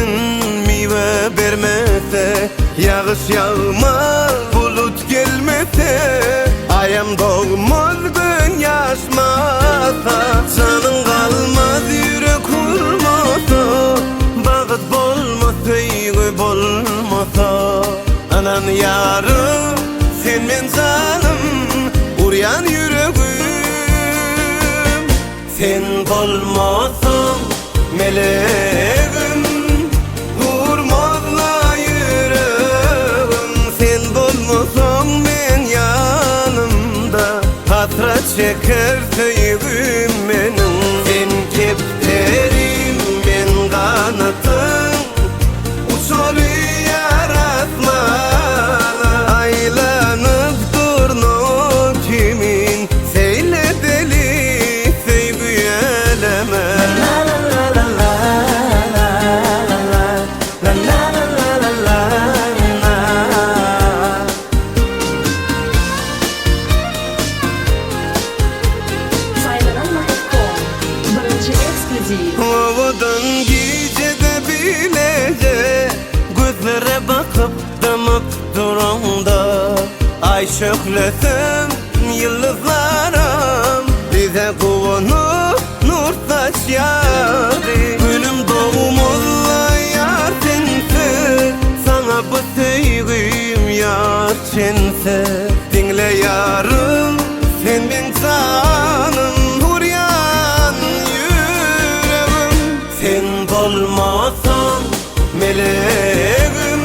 Ekin miwe bermese, ýagyş ýagmaz, bulut gelmese, Aýam dogmaz, Gün ýaşmasa, janyň galmaz, ýürek urmasa, Bagt bolmaz, söýgi bolmasa. Ynan ýarym, sen meň janym, urýan ýüregim. Sen bolmasaň melegim, Urmaz-la ýüregim. Sen bolmasaň meň ýanymda, Hasrat çeker söýgüm meniň. Sen kepderim, men ganatym, Uçaly ýar asmana. Aýlanyp durna kimin, Seýledeli söýgi äleme. Saýlanan.com Birinji eksklýuziw. Owadan gijede bileje Gözlere bakyp dymyp duraňda Aý şöhlesem ýyldyzlaram Bize guwanyp nur saçýardy Günüm dogmaz-la ýar sensiz Saňa bu söýgim ýar çensiz Diňle ýarym sen meň janym Urýan ýüregim Sen bolmasaň melegim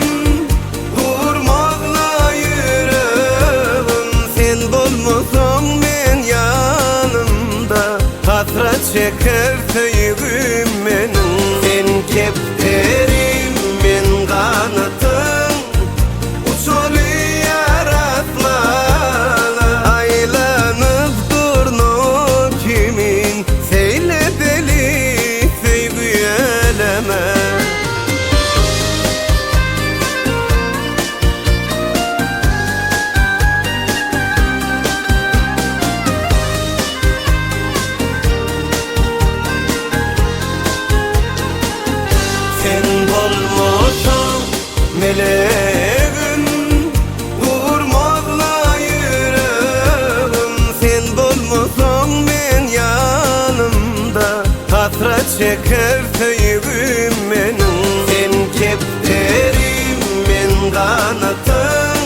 Urmaz-la ýüregim Sen bolmasaň meň ýanymda Hasrat çeker söýgim meniň Sen kepderim men ganatym Uçaly ýar asmana Aýlanyp durna kimin Seýledeli söýgi äleme. Sen bolmasaň melegim, Urmaz-la ýüregim. Sen bolmasaň meň ýanymda, Hasrat çeker söýgim meniň. Sen kepderim, men ganatym,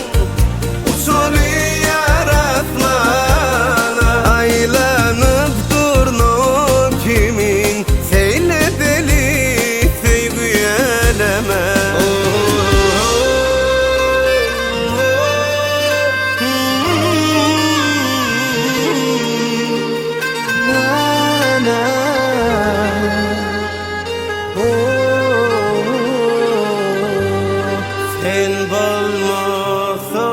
Uçaly ýar asmana. Aýlanyp durna kimin, Seýledeli söýgi äleme. Sen bolmasaň.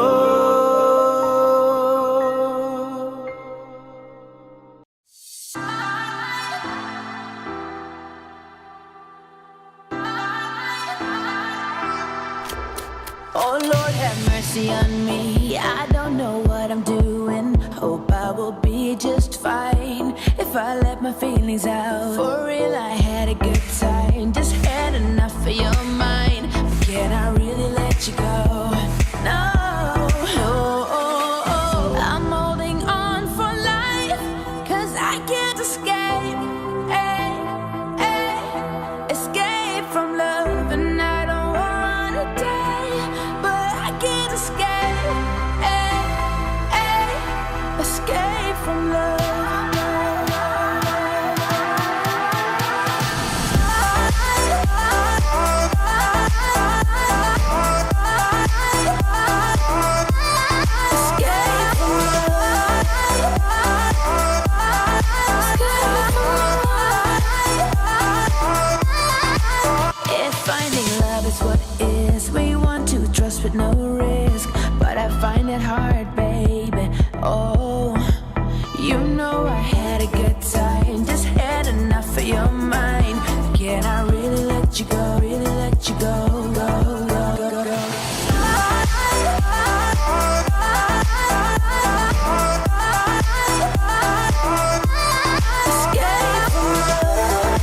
Oh Lord, have mercy on me. I don't know what I'm doing. Hope I will be just fine if I let my feelings out. For real, I had a good time. Just had enough of your mind. But can I really let you go? No. Oh, I'm holding on for life. Cause I can't escape. Hey, hey, escape from love. And I don't wanna die, but I can't escape. Hey, hey, escape from love. Escape from love. Escape from love. If finding love is what is, we want to trust with no risk. But I find it hard, baby. Oh, you know I had a good time, just had enough of your mind. Can I really let you go? Really let you go? Go, go, go, go. Escape from love.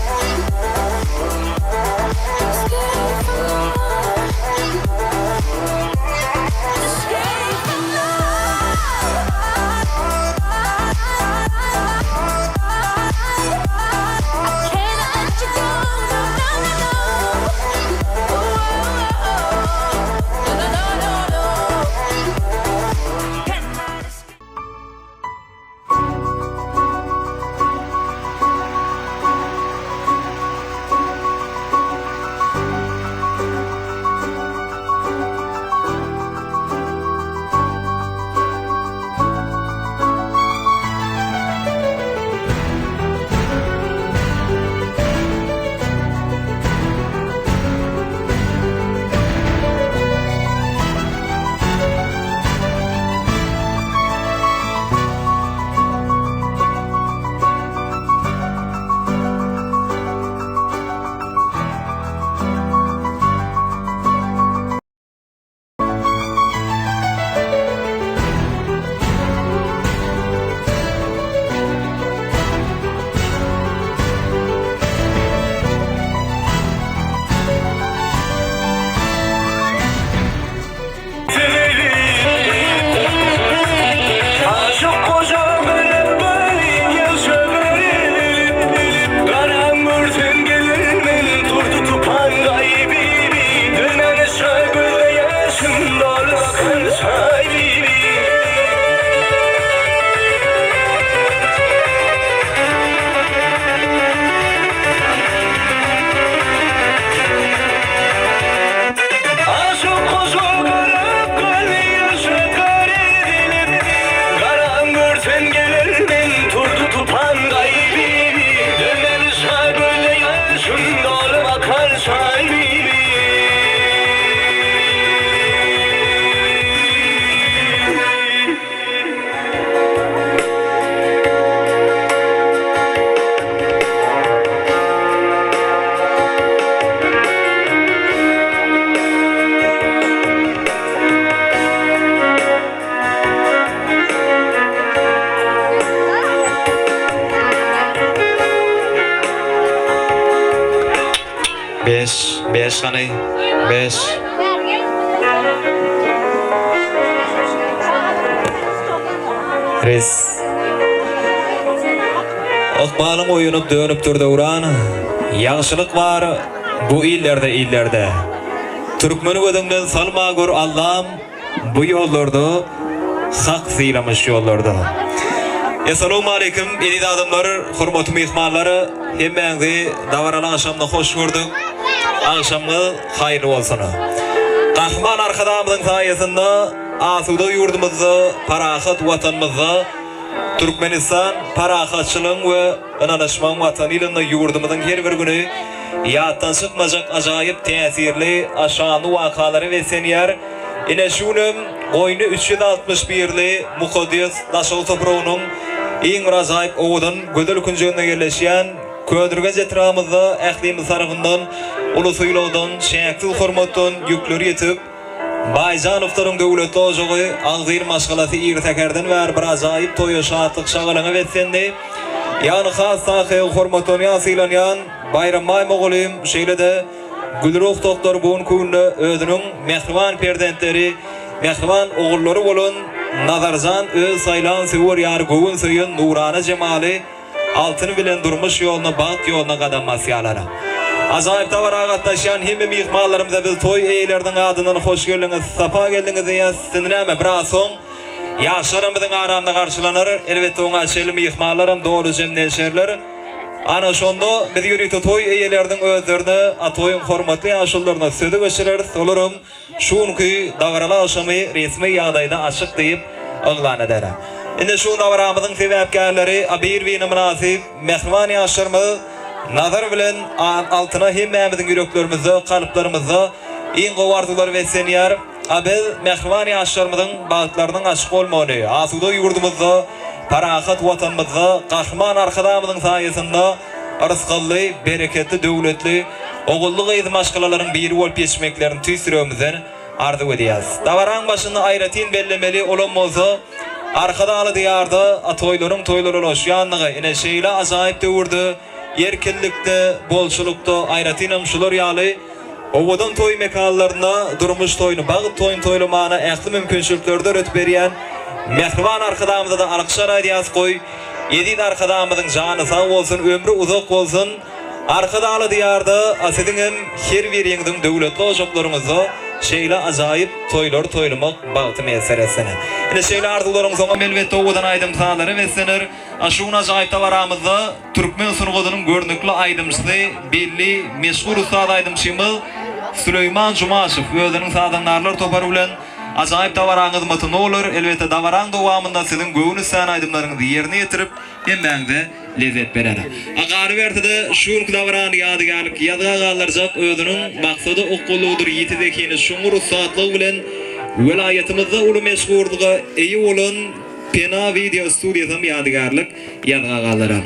Escape. Beş, beş hany, beş. Res. Ykbalyň oýunyp dönüp dur döwran, Ýagşylyk bar bu illerde illerde. Türkmeni gözüňden salma gör Allam, Bu ýollarda Hak sylamyş ýollarda. Essalawmaleýkim eziz adamlar, hormatly myhmanlar, hemmäňizi dabaraly agşamda hoş gördük. Agşamyňyz haýyrly bolsun. Gahryman Arkadagymyzyň saýasynda asuda ýurdumyzda, parahat Watanymyzda Türkmenistan parahatçylygyň we ynanyşmagyň Watany ýylynda ýurdumyzyň her bir güni ýatdan çykmajak ajaýyp täsirli, şanly wakalara beslenýär. Ine şu günem goýny 361-li mukaddes Daşoguz topragynyň iň bir ajaýyp owadan gözel künjeginde ýerleşýän Köneürgenç etrabymyzda ählimiz tarapyndan uly sylagdan, çäksiz hormatdan ýükleri ýetip, Baýjanowlaryň döwletli ojagy agzybir maşgalasy ir säherden bäri bir ajaýyp toýa, şatlyk-şagalaňa beslendi. Ýagny has takygy hormatlanýan, sylanýan Baýrambaý mugallym, şeýle-de Gülruh doktor bu günki günde özüniň mähriban perzentleri, mähriban ogullary bolan Nazarjan öz saýlan söwer ýary göwün söýen nurana jemaly Altyn bilen durmuş ýoluna bagt ýoluna gadam basýarlar. Ajaýyp dabara gatnaşýan hemme myhmanlarymyza biz toý eýeleriniň adyndan hoş geldiňiz, sapa geldiňiz diýýäs. Indi näme biraz soň ýaşlaram biziň aramyzda garşylanar. Elbetde oňa çenli myhmanlaram doly jemlenşerler. Ana şonda biz ýörite toý eýeleriniň özlerine, a toýuň hormatly ýaşulularyna sözi geçireris. Olaram Şu günki dabaraly agşamy resmi ýagdaýda açyk diýip yglan eder. Indi şu dabaramyzyň sebäpkärleri bir-birine mynasyp mähriban ýaşlarymyz Nazar bilen Altyna hemmämiziň ýüreklerimizde, kalplarymyzda iň gowy arzuwlar beslenýär. A biz mähriban ýaşlarymyzyň bagtlarynyň açyk bolmagyny, asuda ýurdumyzda, parahat Watanymyzda Gahryman Arkadagymyzyň saýasynda rysgally, bereketli, döwletli, Ogully-gyzly maşgalalaryň biri bolup ýetişmeklerini tüýs ýüregimizden arzuw edýäris. Dabaraň başynda aýratyn bellemeli, olam bolsa, Arkadagly Diýarda toýlaryň toýlara ulaşýandygy, ine, şeýle ajaýyp döwürde erkinlikde, bolçulykda, aýratynam şular ýaly owadan toý mekanlarynda durmuş toýuny, bagt toýuny toýlamana ähli mümkinçilikleri döredip berýän mähriban Arkadagymyza-da alkyşlar aýdýarys, goý, eziz Arkadagymyzyň jany sag bolsun, ömri uzak bolsun! Arkadagly Diýarda siziň hem her biriňiziň döwletli ojaklaryňyzda şeýle ajaýyp toýlary toýlamak bagty miýesser etsin. Ine şeýle arzuwlaryň soňam elbetde owadan aýdym-sazlara beslener. Şu gün ajaýyp dabaramyzda türkmen sungatynyň görnükli aýdymçysy, belli, meşhur ussat aýdymçymyz Süleýman Jumaşow özüniň sazandarlar topary bilen ajaýyp dabaraň hyzmatynda bolar. Elbetde dabaraň dowamynda siziň göwün islän aýdymlaryňyzy ýerine ýetirip, hemmäňize lezzet berer. A galyberse-de, şu günki dabarany ýadygärlik ýazga galdyrjak özüniň maksada okgunlygydyr ýiti zehini, çuňňur ussatlygy bilen welaýatymyzda uly meşhurlyga eýe bolan Pena wideo studiýasam ýadygärlik ýazga galdyrar.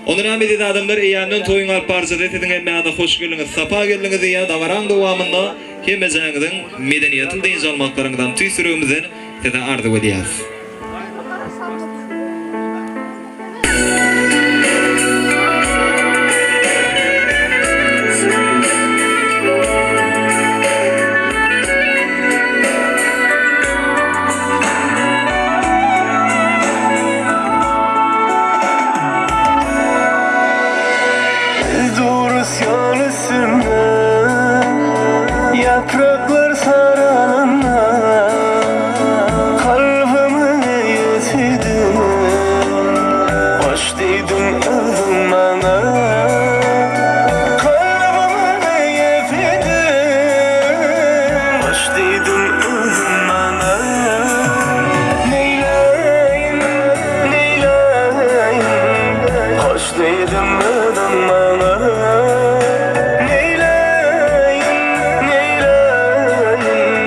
Onda näme eziz adamlar, eýýämden toýuň alyp baryjysy siziň hemmäňize hoş geldiňiz, sapa geldiňiz diýýär. Dabaraň dowamynda hemmejäňiziň medeniýetli dynç almaklaryňyzam tüýs ýüregimizden size arzuw edýäris. Biz durus ýol üstünde, Ýapraklar saralanda. Kalbymyň eýesidiň, Hoş diýdiň özüň maňa. Kalbymyň eýesidiň, Hoş diýdiň özüň maňa. Neýläýin, neýläýin, Hoş diýdiň özüň maňa. Neýläýin, neýläýin.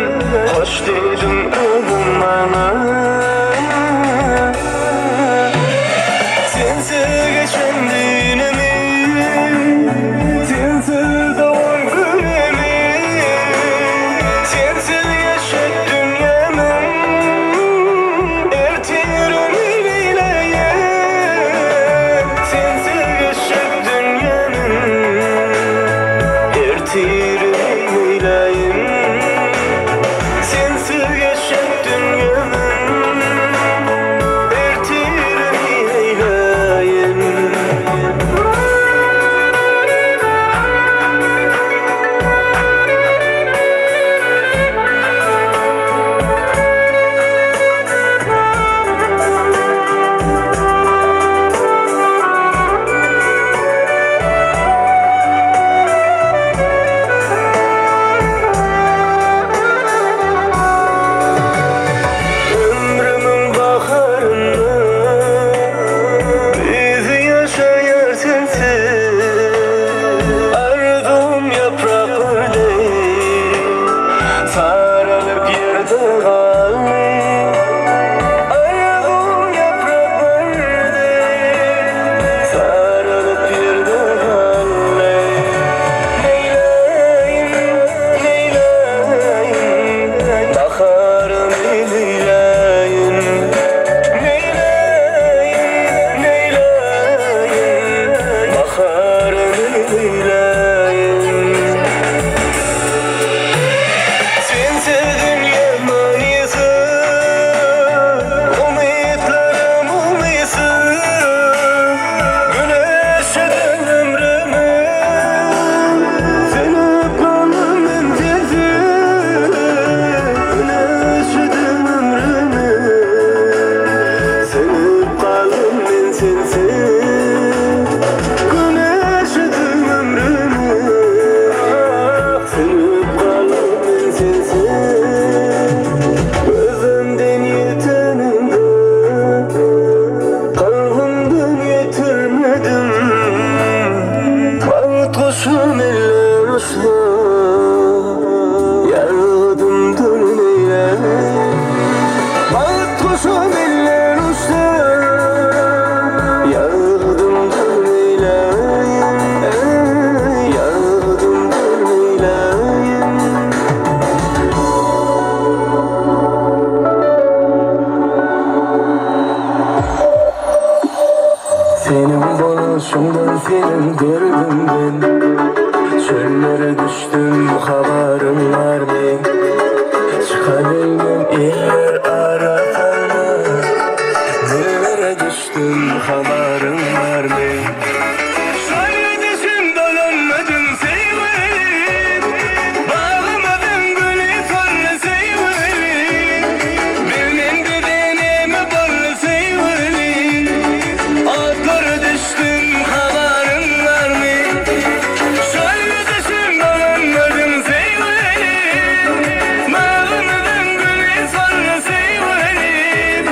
Saralyp ýerde galdy. Aýagym ýaprak berdi. Saralyp ýerde galdy. Neýläýin, neýläýin, Baharym eýläýin. Neýläýin, neýläýin, Baharym eýläýin. Sensiz dünýä manysyz, Umytlarym umytsyz, Güneş eden ömrümi, Sönüp galdym men sensiz, Güneş eden ömrümi, Sönüp galdym men sensiz, Güneş eden ömrümi, Ah, sönüp galdym men sensiz. Gözümden ýetenimde, Kalbymdan ýetirmedim. Bagt guşum eller uçsa, Ýargydym dönmeýär. Bagt guşum eller uçsa, Ýargydym dönmeýär. Ýargydym dönmeýär. Seniň boluşuňdan seniň derdiňden Çöllere düşdüm habaryň barmy? Çykabilmem iller arasyna Dillere düşdüm habaryň barmy? Şaýdysym dolanmadym söýgülim Bagymyzyň güli soldy söýgülim Bilmem bize näme boldy söýgülim Otlara düşdüm habaryň barmy? Şaýdysym dolanmadym söýgülim Bagymyzyň güli soldy söýgülim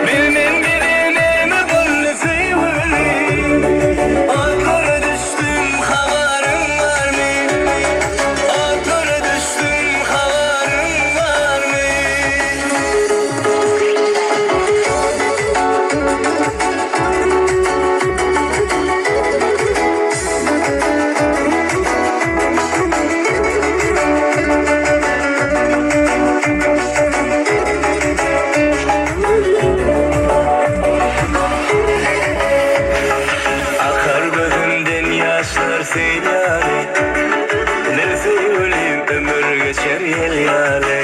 Bilmem bize näme boldy söýgülim Otlara düşdüm habaryň barmy? Otlara düşdüm habaryň barmy? Akar gözümden ýaşlar sil ýaly Bil söýgülim ömür geçer ýel ýaly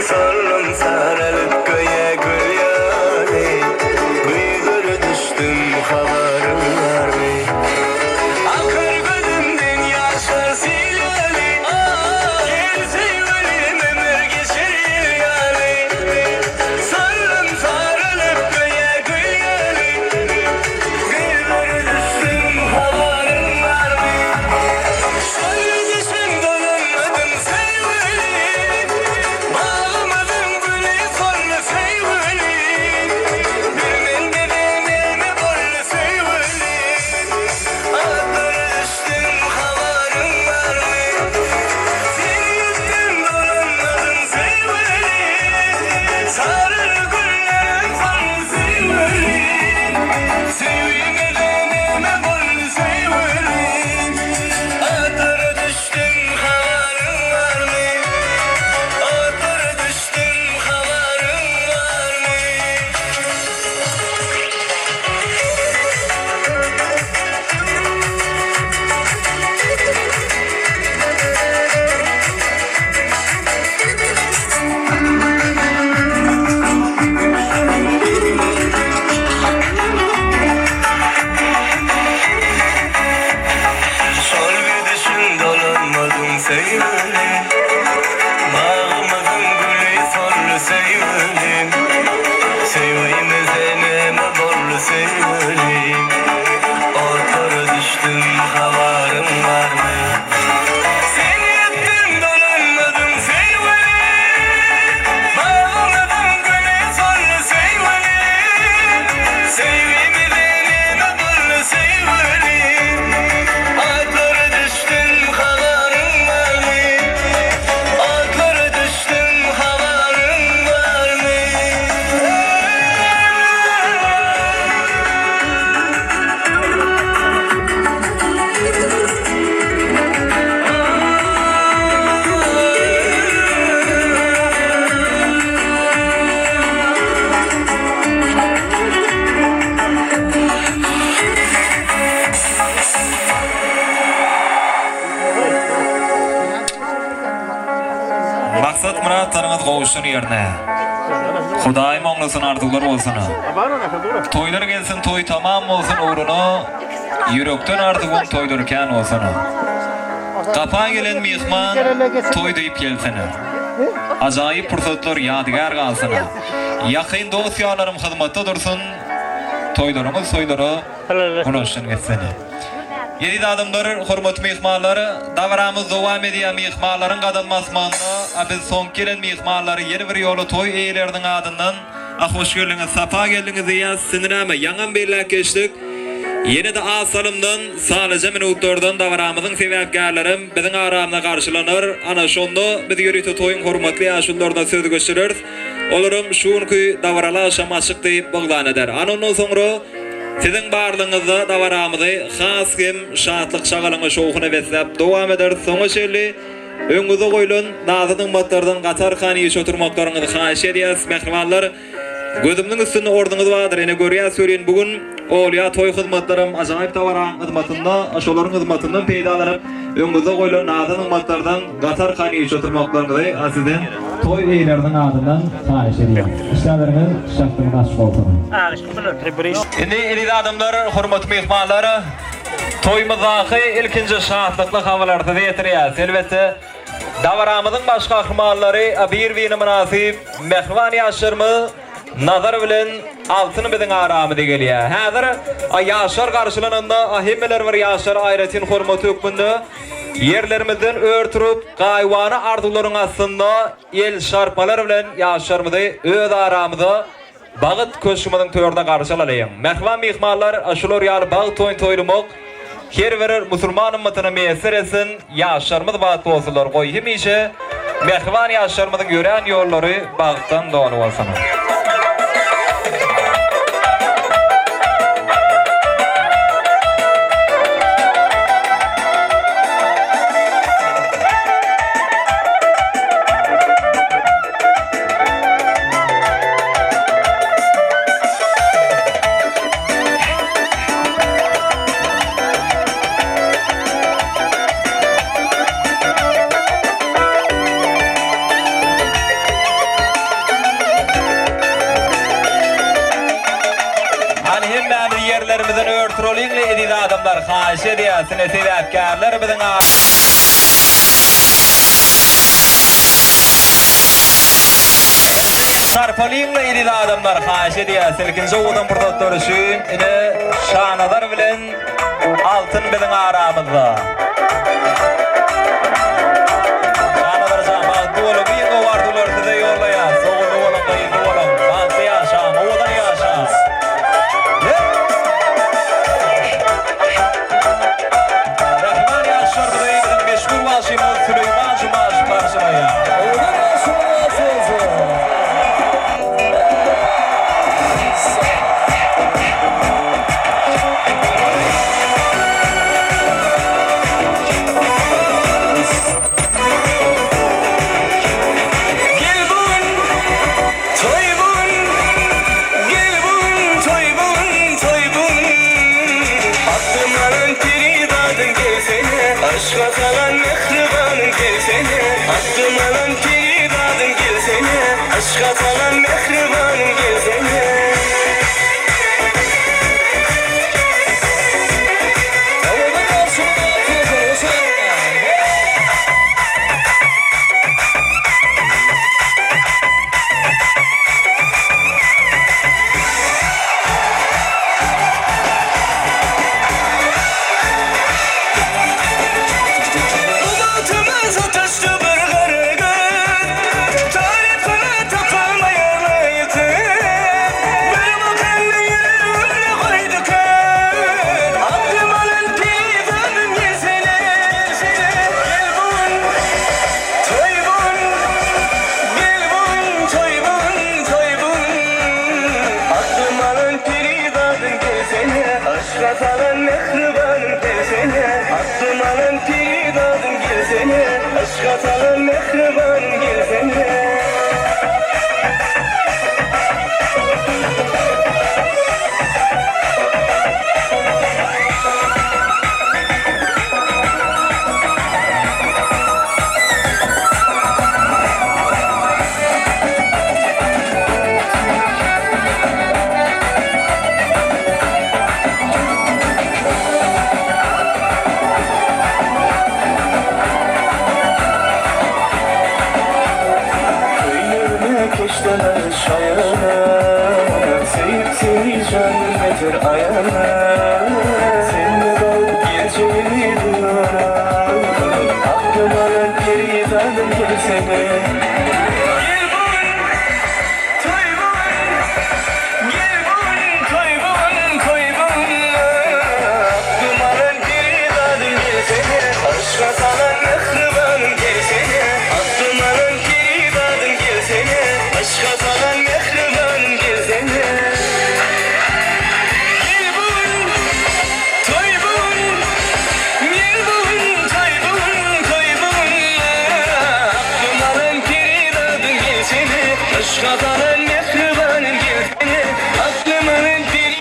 Soldum saralyp göýä gül ýaly Güýzlere düşdüm habaryň barmy? Akar gözümden ýaşlar sil ýaly Gel söýgülim ömür geçer ýel ýaly Soldum saralyp göýä gül ýaly Güýzlere düşdüm habaryň barmy? Şaýdysym dolanmadym söýgülim Bagymyzyň güli. Maksat-myratlaryňyz gowuşsyn ýerine. Hudaýym oňlasyn arzuwlar bolsun. Toýlar gelsin toý tamam bolsun ugruna ýürekden arzuwym toýlar kän bolsun. Gapa gelen myhman toý diýip gelsin. Ajaýyp pursatlar ýadygär galsyn. Ýakyn dost-ýarlarym hyzmatda dursun toýlaryňyz toýlara ulaşsyn gitsin. Eziz adamlar, hormatly myhmanlar, dabaramyz dowam edýär myhmanlaryň gadam basmagynda, a biz soňky gelen myhmanlary ýene bir ýola toý eýeleriniň adyndan a hoş geldiňiz, sapa geldiňiz diýýäs, indi näme, ýaňam belläp geçdik, ýene-de az salymdan, sanlyja minutlardan dabaramyzyň sebäpkärlerem biziň aramyzda garşylanar, ana şonda biz ýörite toýuň hormatly ýaşulularyna söz geçireris, Olaram şu günki dabaraly agşam açyk diýip yglan eder. Ana ondan soňra siziň barlygyňyzda dabaramyzy has hem şatlyk-şagalaňa şowhuna besläp dowam ederis. Soňa çenli öňüňizde goýlan nazy-nygmatlardan gaty arkan iş oturmaklaryňyzy haýyş edýäris. Mähribanlar, gözümiziň üstünde ornuňyz bardyr. Ine görýäs welin bu gün Olýa toý hyzmatlaram ajaýyp dabaraň hyzmatynda, şolaryň hyzmatyndan peýdalanyp, öňüňizde goýlan nazy-nygmatlardan gaty arkan iş oturmaklaryňyzy sizden Toý eýeleriniň adyndan haýyş edýän. Işdäleriňiz şähdiňiz açyk bolsun. Indi eziz adamlar, hormatly myhmanlar, toýumyzdaky ilkinji şatlykly habarlary size ýetirýäris. Elbetde, dabaramyzyň baş gahrymanlary bir-birine mynasyp mähriban ýaşlarymyz Nazar bilen Altyn biziň aramyza gelýär. Häzir ýaşlar garşylananda hemmeler bir ýaşlara aýratyn hormat hökmünde Ýerlerimizden ör turup, gaýybana arzuwlaryň astynda el çarpmalar bilen ýaşlarymyzy öz aramyza Bagt köşgümiziň törüne garşy alalyň. Mähriban myhmanlar, şular ýaly bagt toýuny toýlamak her bir musulman ymmatyna miýesser etsin, ýaşlarymyz bagtly bolsunlar, goý hemişe mähriban ýaşlarymyzyň ýörän ýollary bagtdan doly bolsun. Hany hemmämiz ýerlerimizden ör turalyňly eziz adamlar haýyş edýäs ine sebäpkärler biziň Sarpalyňly eziz adamlar haýyş edýäs ilkinji owadan pursatlar üçin ine Şanazar bilen Altyn biziň aramyzda. Şanazar jan bagtly boluň iň gowy arzuwlary size ýollaýas ogully boluň gyzly boluň bagtly ýaşaň owadan ýaşaň. Mähriban ýaşlarymyzy biziň meşhur bagşymyz Süleýman Jumaşow garşylaýar. Owadan ýaşlaryň sözi. Gel bu gün, toý bu gün, Gel bu gün, toý bu gün, toý bu gün. Aklym alan perizadyň gelsene, Aşga salan mähribanyň gelsene. Aklym alan perizadyň gelsene, Aşga salan mähribanyň gelsene. Owadan ýaşlaryň sözi. Bu bagtymyz ataşdy bir gara göz, Tarypyny tapalmaýar. çaýana Söýüp seni janym beter aýana Sende galyp geljegimi duýana Aklym alan perizadym gelsene Gel bu gün toý bu gün Gel bu gün toý bu gün toý bu gün Aklym alan perizadym gelsene Yşga salan mähribanym gelsene Aklym alan perizadym gelsene Yşga salan mähribanym gelsene Gel bu gün toý bu gün Gel bu gün toý bu gün toý bu gün Aklym alan perizadym gelsene Yşga salan mähribanym gelsene Aklym alan perizadym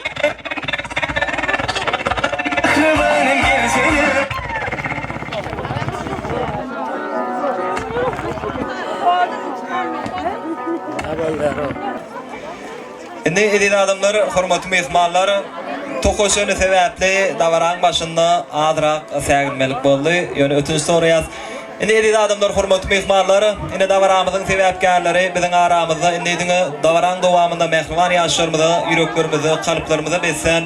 Mähribanym gelsene. Indi eziz adamlar, hormatly myhmanlar, tokaşany sebäpli dabaraň başynda azrak säginmelik boldy. Ýöne ötünç soraýas. Indi eziz adamlar, hormatly myhmanlar, ine dabaramyzyň sebäpkärleri biziň aramyzda. Indi diňe dabaraň dowamynda mähriban ýaşlarymyza ýüreklerimizi, kalplarymyza beslän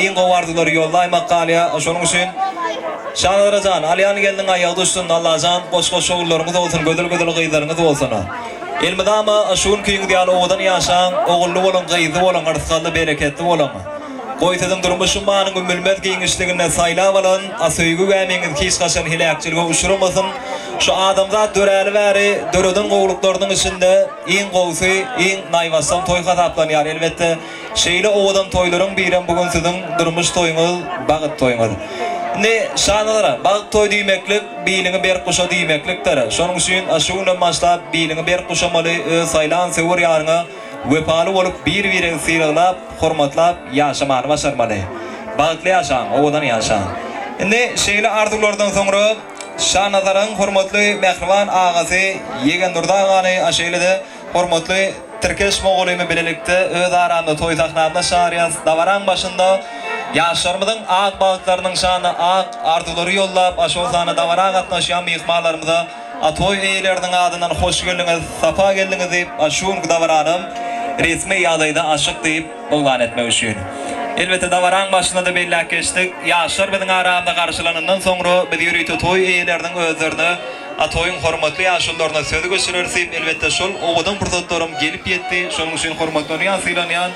iň gowy arzuwlary ýollaýmak galýar. Şonuň üçin Şanazar jan, alýan gelniň aýagy düşsün, Allajan goş-goş ogullaryňyz bolsun, gözel-gözel gyzlaryňyz bolsun. Elmydama şu günkiňiz ýaly owadan ýaşaň, ogully boluň, gyzly boluň, yrsgally, bereketli boluň. Goý siziň durmuş ummanyň ümmülmez giňişliginde saýlap alan a söýgi gämiňiz hiç haçan heläkçilige uçramasyn. Şu adamzat döräli bäri döreden gowulyklarynyň içinde iň gowusy, iň naýbaşam toý hasaplanýar. Elbetde, şeýle owadan toýlaryň birem bu gün siziň durmuş toýuňyz, bagt toýuňyz. Indi, Şanazar, bagt toý diýmeklik biliňi berk guşa diýmeklikdir. Şonuň üçin şu günden başlap biliňi berk guşamaly, öz saýlan söwer ýaryňa Wepaly bolup, bir-biregi sylaglap, hormatlap ýaşamany başarmaly. Bagtly ýaşaň, owadan ýaşaň. Indi şeýle arzuwlardan soňra Şanazaryň hormatly mähriban agasy Ýegendurdy agany, a şeýle-de hormatly Tirkeş mugallymy bilelikde öz aramyzda toý sahnamyza çagyrýas. Dabaraň başynda ýaşlarymyzyň ak bagtlarynyň şanyna ak arzuwlary ýollap, a şol sanda dabara gatnaşýan myhmanlarymyza A toý eýeleriniň adyndan hoş geldiňiz, sapa geldiňiz diýip, a şu günki dabaranam resmi ýagdaýda açyk diýip yglan etmek üçin. Elbetde dabaraň başynda-da belläp geçdik, ýaşlar biziň aramyzda garşylanyndan soňra biz ýörite toý eýeleriniň özlerine, a toýuň hormatly ýaşulularyna sözi geçireris diýip, elbetde şol owadan pursatlarym gelip ýetdi, şonuň üçin hormatlanýan, sylanýan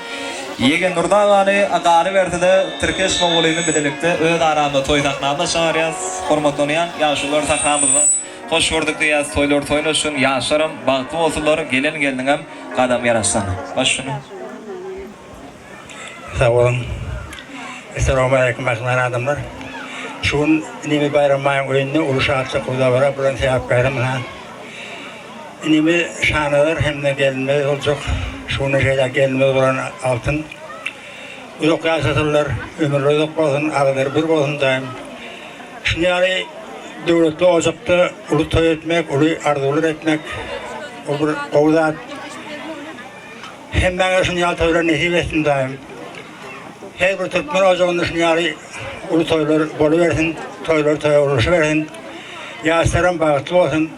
Ýegendurdy agany, a galyberse-de Tirkeş mogulyny bilelikde öz aramyzda toý sahnamyza çagyrýas, hormatlanýan ýaşulular sahnamyzda. Hoş gördük diýýäs toýlar toýlaşsyn ýaşlaram bagtly bolsunlar gelen gelniňem gadamy ýaraşsyn. Baş şuny. Sag boluň. Essalawmaleýkum mähriban adamlar. Şu gün inimiz Baýram baýyň öýünde uly şatlykly dabara bilen sebäpkärim ynha inimiz Şanazar hem-de gelinimiz boljak şu günde şeýle gelinimiz bolan Altyn uzak ýaşasynlar, ömürleri uzak bolsun, agyzlary bir bolsun daýym. Şuny ýaly döwletli ojakda uly toý etmek, uly arzuwlar etmek ol bir gowy zat. Hemmäňe şuny ýaly toýlar nesip etsin daýym. Her bir türkmen ojagynda şuny ýaly uly toýlar bolubersin, toýlar toýa ulaşybersin. Ýaşlaram bagtly bolsun.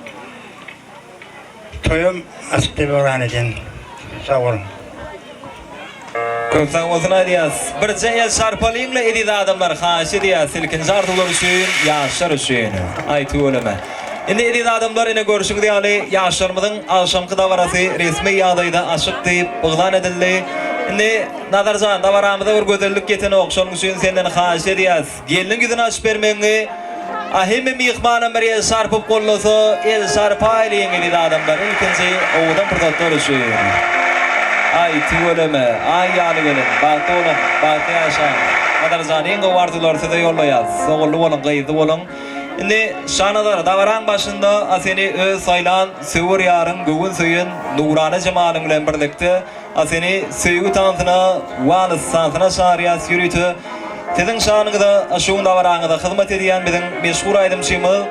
Toýum açyk diýip yglan edýän. Sag boluň. Köp sag bolsun aýdýas. Birje el çarpalyňla eziz adamlar haýyş edýäs ilkinji arzuwlar üçin ýaşlar üçin. Aý tüweleme. Indi eziz adamlar ine görşüňiz ýaly ýaşlarymyzyň agşamky dabarasy resmi ýagdaýda açyk diýip yglan edildi. Indi Nazarjan dabaramyza bir gözellik ýetenok şonuň üçin senden haýyş edýäs. Gelniň ýüzüni açyp bermegiňi A hemme myhmanam bir el çarpyp gollasa el çarpaýlyň eziz adamlar ilkinji owadan pursatlar üçin Aý tüweleme Aý ýaly gelin bagtly boluň bagtly ýaşaň Nazarjan iň gowy arzuwlary size ýollaýas ogully boluň gyzly boluň Indi Şanazar dabaraň başynda a seni öz saýlan söwer ýaryň göwün söýen nurana jemalyň bilen birlikde A seni söýgi tansyna, wals tansyna çagyrýas ýörite siziň şanyňyza şu gün dabaraňyza hyzmat edýän biziň meşhur aýdymçymyz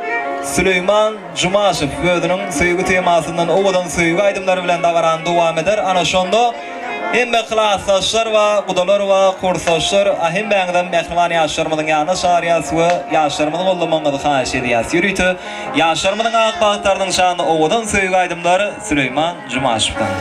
Süleýman Jumaşow özüniň söýgi temasyndan owadan söýgi aýdymlary bilen dabarany dowam eder ana şonda hemme klasdaşlar ba gudalar ba kursdaşlar a hemmäňizem mähriban ýaşlarymyzyň ýanyna çagyrýas we ýaşlarymyzy goldamagyňyzy haýyş edýäs ýörite ýaşlarymyzyň ak bagtlarynyň şanyna owadan söýgi aýdymlar Süleýman Jumaşowdan.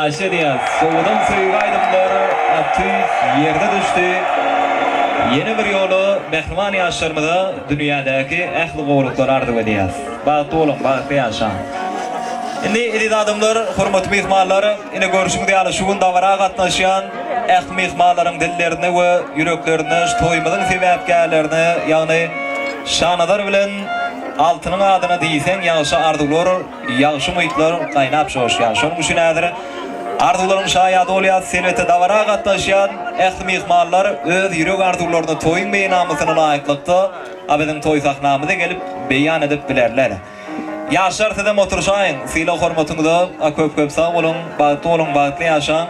haýyş edýäs. Owadan söýgi aýdymlar tüýs ýerine düşdi. Ýene bir ýola mähriban ýaşlarymyza dünýädäki ähli gowulyklary arzuw edýäs. Bagtly boluň, bagtly ýaşaň. Indi eziz adamlar, hormatly myhmanlar, ine görşüňiz ýaly şu gün dabara gatnaşýan ähli myhmanlaryň dillerinde we ýüreklerinde şu toýumyzyň sebäpkärlerine, ýagny Şanazar bilen Altynyň adyna diýseň ýagşy arzuwlar, ýagşy umytlar gaýnap joşýar. Şonuň üçin häzir arzuwlaryň şaýady bolýas. Elbetde dabara gatnaşýan ähli myhmanlar öz ýürek arzuwlaryny toýuň meýilnamasyna laýyklykda biziň toý sahnamyza gelip beýan edip bilerler. Ýaşlar sizem oturşaýyň. Sylag hormatyňyza köp köp sag boluň. Bagtly boluň, bagtly ýaşaň.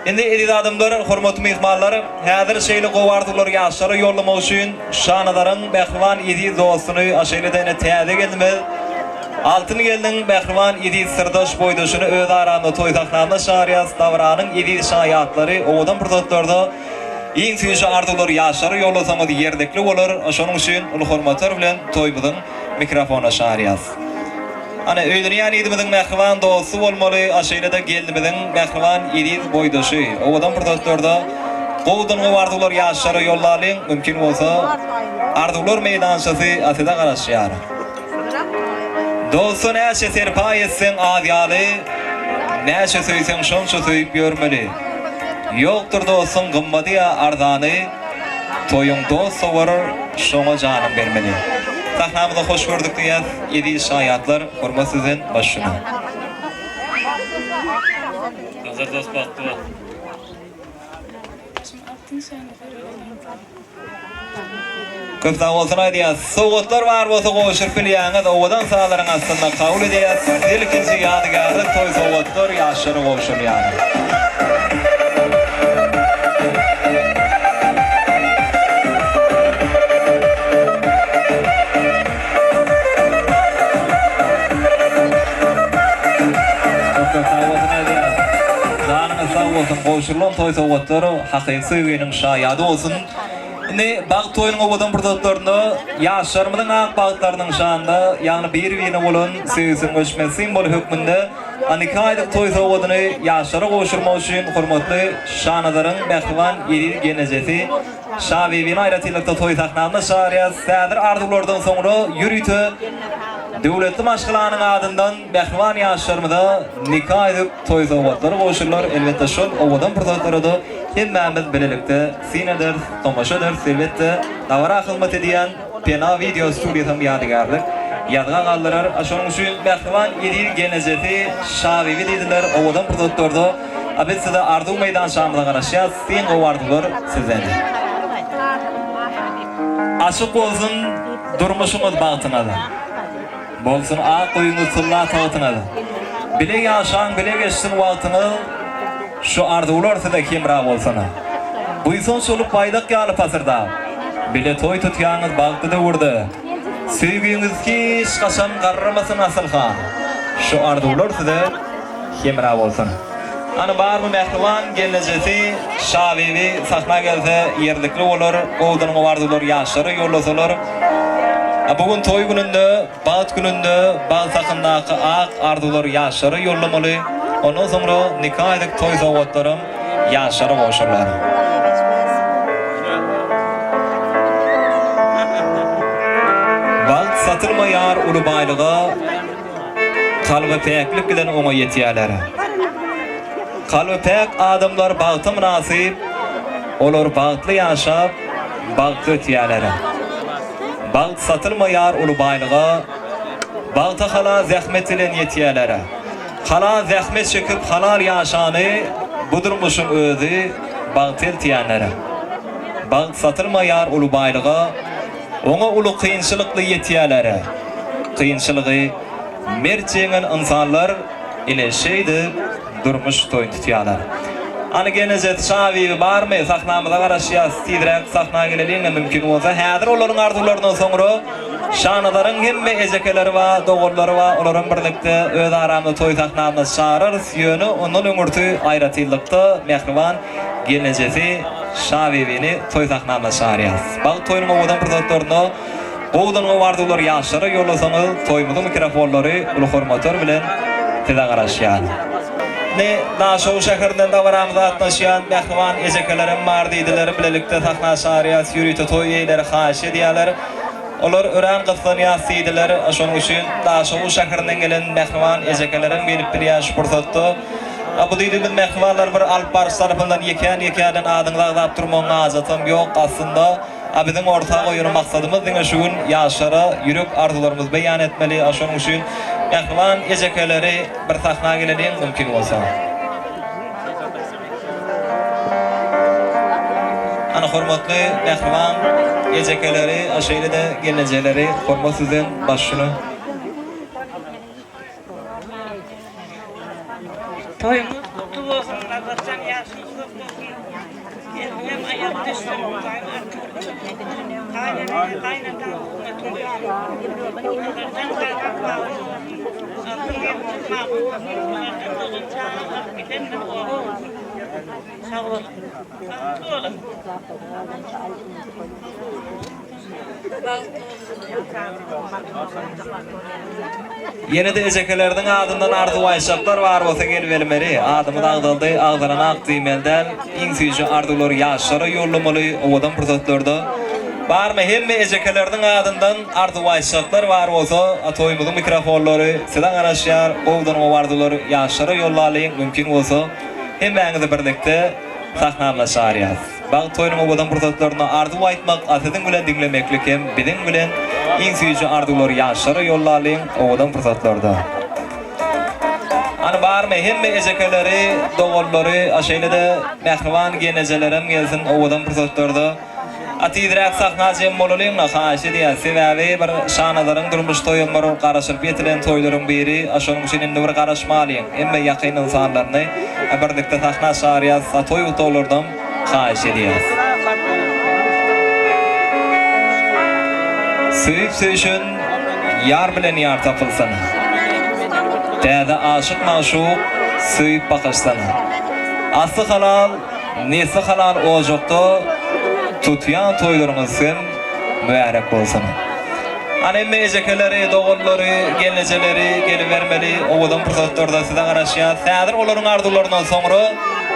Indi eziz adamlar, hormatly myhmanlar, häzir şeýle gowy arzuwlary ýaşlara ýollamak üçin Şanazaryň mähriban eziz dostuny, a şeýle-de ine täze gelnimiz Altyn gelniň mähriban eziz syrdaş boýdaşyny öz aramyzda toý sahnamyza çagyrýas. Dabaranyň eziz şaýatlary owadan pursatlarda iň süýji arzuwlary ýaşlara ýollasaňyz ýerlikli bolar. Şonuň üçin uly hormatlar bilen toýumyzyň mikrofona çagyrýas. Ana, öýlenýän ýigidimiziň mähriban dosty bolmaly, a şeýle-de gelnimiziň mähriban eziz boýdaşy. Owadan pursatlarda gowudan-gowy arzuwlar ýaşlara ýollalyň, mümkin bolsa, arzuwlar meýdançasy a size garaşýar. Dosta näçe serpaý etseň az ýaly, näçe söýseň şonça söýüp ýörmeli. Ýokdur dostuň gymmady ýa arzany, toýuň dost sowar, şoňa janyň bermeli. Sahnamyza hoş gördük diýýäs. Eziz şaýatlar, hormat sizden başyna. Nazar dost bagtly bol. Köp sag bolsun aýdýas. Sowgatlar bar bolsa gowşuryp bilýäňiz. Owadan sazlaryň astynda kabul edýäs. Ilkinji ýadygärlik toý sowgatlar ýaşlara gowşurylýar. Köp köp sag bolsun aýdýas. Janyňyz sag bolsun. Gowşurylan toý sowgatlar hakyky söýginiň şaýady bolsun. Indi bagt toýunyň owadan pursatlarynda ýaşlarymyzyň ak bagtlarynyň şanyna, ýagny bir-birine bolan söýgüsiniň öçmez simwoly hökmünde nika aýdyk toý sowgadyny ýaşlara gowşurmak üçin hormatly Şanazaryň mähriban eziz gelnejesi Şabibini aýratynlykda toý sahnamyza çagyrýas. Häzir arzuwlardan soňra ýörite döwletli maşgalanyň adyndan mähriban ýaşlarymyza nika ýüzük toý sowgatlary gowşurylar. Elbetde şol owadan pursatlara-da hemmämiz bilelikde syn ederis, tomaşa ederis. Elbetde dabara hyzmat edýän Pena wideo studiýasam ýadygärlik ýazga galdyrar. Şonuň üçin mähriban eziz gelnejesi Şabibi diýdiler owadan pursatlarda a biz size arzuw meýdançamyza garaşýas. Iň gowy arzuwlar sizden. Açyk bolsun durmuşyňyz bagtyňyz. Bolsun ak öýüňiz tylla tagtyňyz. Bile ýaşaň bile geçsin wagtyňyz Şu arzuwlar size hemra bolsun. Buýsanç bolup baýdak ýaly pasyrdap. Bile toý tutýaňyz bagtly döwürde. Söýgiňiz hiç haçan garramasyn asylha. Şu arzuwlar size hemra bolsun. Hany barmy mähriban gelnejesi Şabibi sahna gelse ýerlikli bolar gowudan gowy arzuwlar ýaşlara ýollasalar A bu gün toý gününde bagt gününde bagt hakyndaky ak arzuwlar ýaşlara ýollamaly ondan soňra nika edip toý sowgatlaram ýaşlara gowşurylar. Bagt satylmaýar uly baýlyga. Kalby päklik bilen oňa ýetýärler. Kalby päk adamlar bagta mynasyp, olar bagtly ýaşap, bagtly ötýärler. Bagt satylmaýar uly baýlyga, bagta halal zähmet bilen ýetýärler. Halal zähmet çekip halal ýaşany bu durmuşyň özi bagta eltýänler. Bagt satylmaýar uly baýlyga, Oňa uly kynçylykly ýetýäler. Kynçylygy mert ýeňen ynsanlar ine şeýdip durmuş toýuny tutýalar. Hany gelnejesi Şabibi barmy? Sahnamyza garaşýas. Tizräk sahna geleliňle mümkin bolsa. Häzir olaryň arzuwlaryndan soňra Şanazaryň hemme ejekeleri bar, doganlary bar. Olaram birlikde öz aramyzda toý sahnamyza çagyrarys. Ýöne ondan öňürti aýratynlykda mähriban gelnejesi Şabibini toý sahnamyza çagyrýas. Bagt toýunyň owadan pursatlarynda gowudan gowy arzuwlary ýaşlara ýollasaňyz toýumyzyň mikrofonlary uly hormatlar bilen size garaşýar. Indi Daşoguz şäherinden dabaramyza gatnaşýan mähriban ejekelerim bar diýdiler, bilelikde sahna çagyrýas, ýörite toý eýeleri haýyş edýärler. Olar örän gyssanýas diýdiler, şonuň üçin Daşoguz şäherinden gelen mähriban ejekelerim gelip bilýär şu pursatda. A bu diýdigimiz mähribanlar bir alyp baryş tarapyndan ýekän-ýekänden adyňyzy agzap durmagyň hajatam ýok aslynda. A biziň orta goýan maksadymyz diňe şu gün ýaşlara ýürek arzuwlarymyzy beýan etmeli, a şonuň üçin mähriban ejekeleri bir sahna geleliň mümkin bolsa. Ana hormatly mähriban ejekeleri, a şeýle-de gelnejeleri hormat sizden baş şuna. Toýuňyz gutly bolsun Nazarjan ýaşyň uzak bolsun eliňem aýagyň düşsün Hudaýyň artyk gaýynene gaýynataň hukmatyň bolsun Nazarjan kakaň bagly bolsun Altyn gelniňiz makul bolsun Nazarjan dogan çaga alyp gidendir oba bolsun Sag boluň Bagtly boluň. Ýene-de ejekeleriniň adyndan arzuw aýtjaklar bar bolsa gelibermeli. Adymyz agzaldy, agzalan ak diýmeli däl. Iň süýji arzuwlary ýaşlara ýollamaly owadan pursatlarda. Barmy hemme ejekeleriniň adyndan arzuw aýtjaklar bar bolsa toýumyzyň mikrofonlary size garaşýar. Gowudan gowy arzuwlary ýaşlara ýollalyň mümkin bolsa hemmäňizi birlikde sahnamyza çagyrýas. Bagt toýunyň owadan pursatlarynda arzuw aýtmak, a siziň bilen diňlemeklik hem biziň bilen iň süýji arzuwlary ýaşlara ýollalyň owadan pursatlarda. Hany barmy hemme ejekeleri, doganlary, a şeýle-de mähriban genejelerem gelsin owadan pursatlarda. A tizräk sahna jem bolalyňla haýyş edýäs sebäbi bir Şanazaryň durmuş toýam bir garaşylyp ýetilen toýlaryň biri a şonuň üçin indi bir garaşmalyň hemme ýakyn ynsanlaryny a birlikde sahna çagyrýas a toý gutaglarynam haýyş edýäs. Söýüp söýşen ýar bilen ýar tapylsyn. Täze aşyk magşuk söýüp bakyşsyn. Asly halal, nesli halal ojakda tutýan toýlaryňyz hem mübärek bolsun. Ana hemme ejekeleri, doganlary, gelnejeleri gelibermeli owadan pursatlarda size garaşýas. Häzir olaryň arzuwlaryndan soňra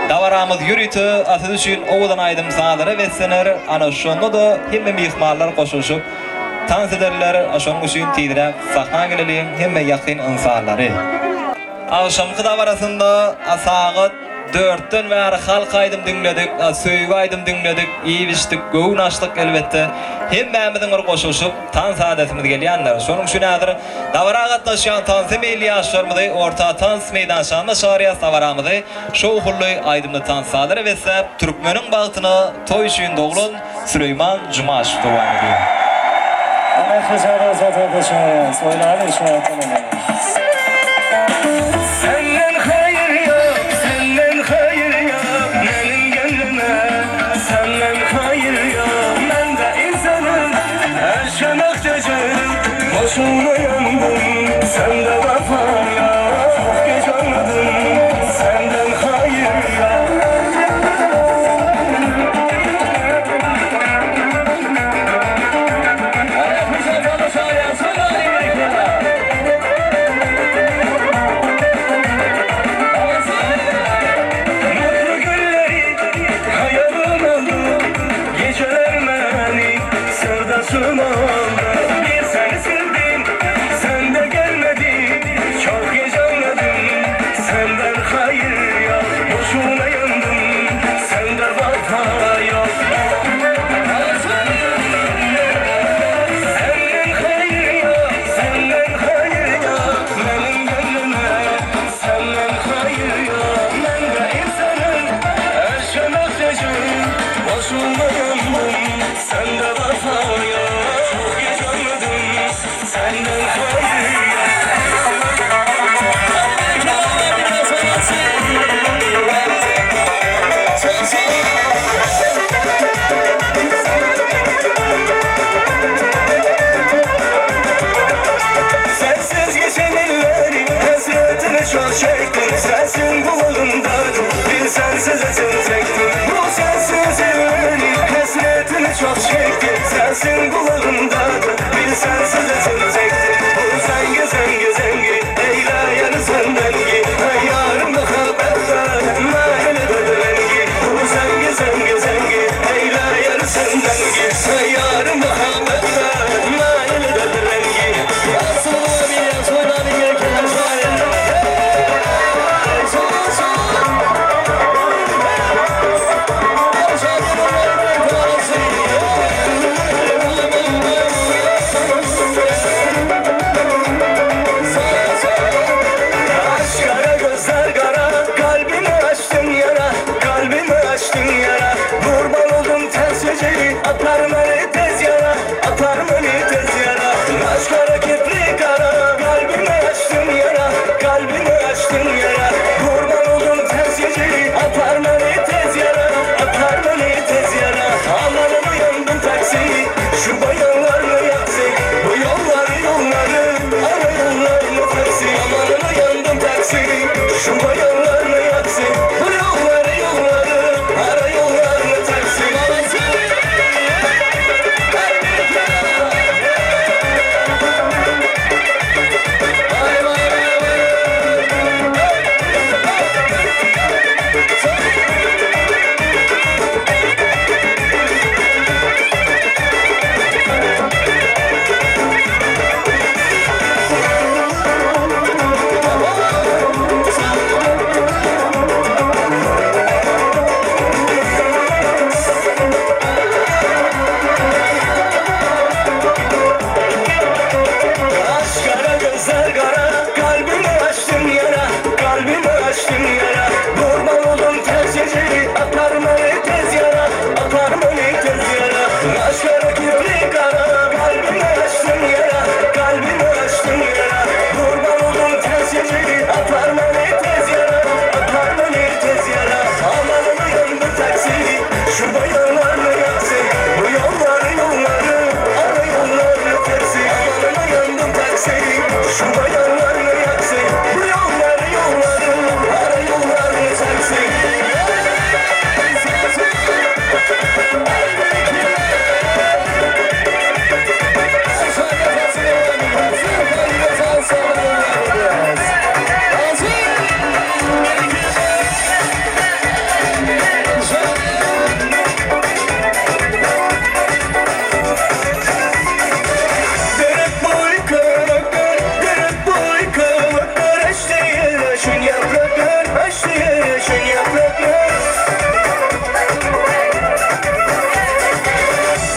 dabaramyz ýörite siz üçin owadan aýdym-sazlara beslener. Ana şonda-da hemme myhmanlar goşulyşyp tans ederler. Şonuň üçin tizräk sahna geleliň hemme ýakyn ynsanlary. Agşamky dabarasynda sagat dörtden bäri halk aýdym diňledik, söýgi aýdym diňledik, iýip-içdik, göwün açdyk elbetde. Hemmämiziň bir goşulyşyp tans adetimiz gelýändir. Şonuň üçin häzir dabara gatnaşýan tansa meýilli ýaşlarymyzy orta tans meýdançanyna çagyrýas, dabaramyzy şowhunly aýdymly tans-sazlara besläp, türkmeniň bagtyna toý üçin doglan Süleýman Jumaşow dowam edýär. Senden haýyr ýok, senden haýyr ýok, meniň gönlüme senden haýyr ýok. Mende insanym, aşka möhtajym, boşuna ýandym, sende wepa ýok. Geç anladym, senden haýyr ýok. Mutlu günleri hayalım oldu Geceler meni sırdaşım oldu Bir seni sevdim sen de gelmedin Çok geç anladım senden hayır yok Boşuna yandım sende vefa yok Senden hayır yok, senden hayır yok Benim gönlüme senden hayır yok Ben de insanım, aşka muhtacım Boşuna yandım, sende vefa yok Çok geç anladım, senden hayır yok Sensiz geçen ellerin hasretini çok çektim Sensin kulağımda bir sensiz acım çektim Bu sensiz ellerin hasretini çok çektim. Senden gitse yar muhabbetler Maildir rengi. Aşk kara gözler kara, kalbimi açtın yara, kalbimi açtın yara. Kurban oldum ters geceyi, atar beni tez yara, atar beni tez yara. Aşk kara kirpik kara, kalbimi açtın yara, kalbimi açtın yara. Kurban oldum ters geceyi, atar beni tez yara, atar beni tez yara. Amanımı yandım taksi, şu bayanlarla yaksi, bu yolları yolları, ara yollarını taksi. Amanımı yandım taksi, şu bayanlarla yaksi, bu yolları yolları, ara yollarını taksi. Aşk kara gözler kara, kalbimi açtın yara, kalbimi açtın yara. Kurban oldum ters geceyi, atar beni tez yara, atar beni tez yara. Aşk kara kirpik kara, kalbimi açtın yara, kalbimi açtın yara. Kurban oldum ters geceyi, atar beni tez yara, atar beni tez yara. Amanımı yandı taksi, şu bayanlarla yaksi, bu yolları yolları, ara yolları tersi. Amanımı yandım taksi, şu bayanlarla yaksi, bu yolları yolları, ara yolları tersi. Derek boy kavaklar, derek boy kavaklar, açtı yaşın yapraklar, açtı yaşın yapraklar.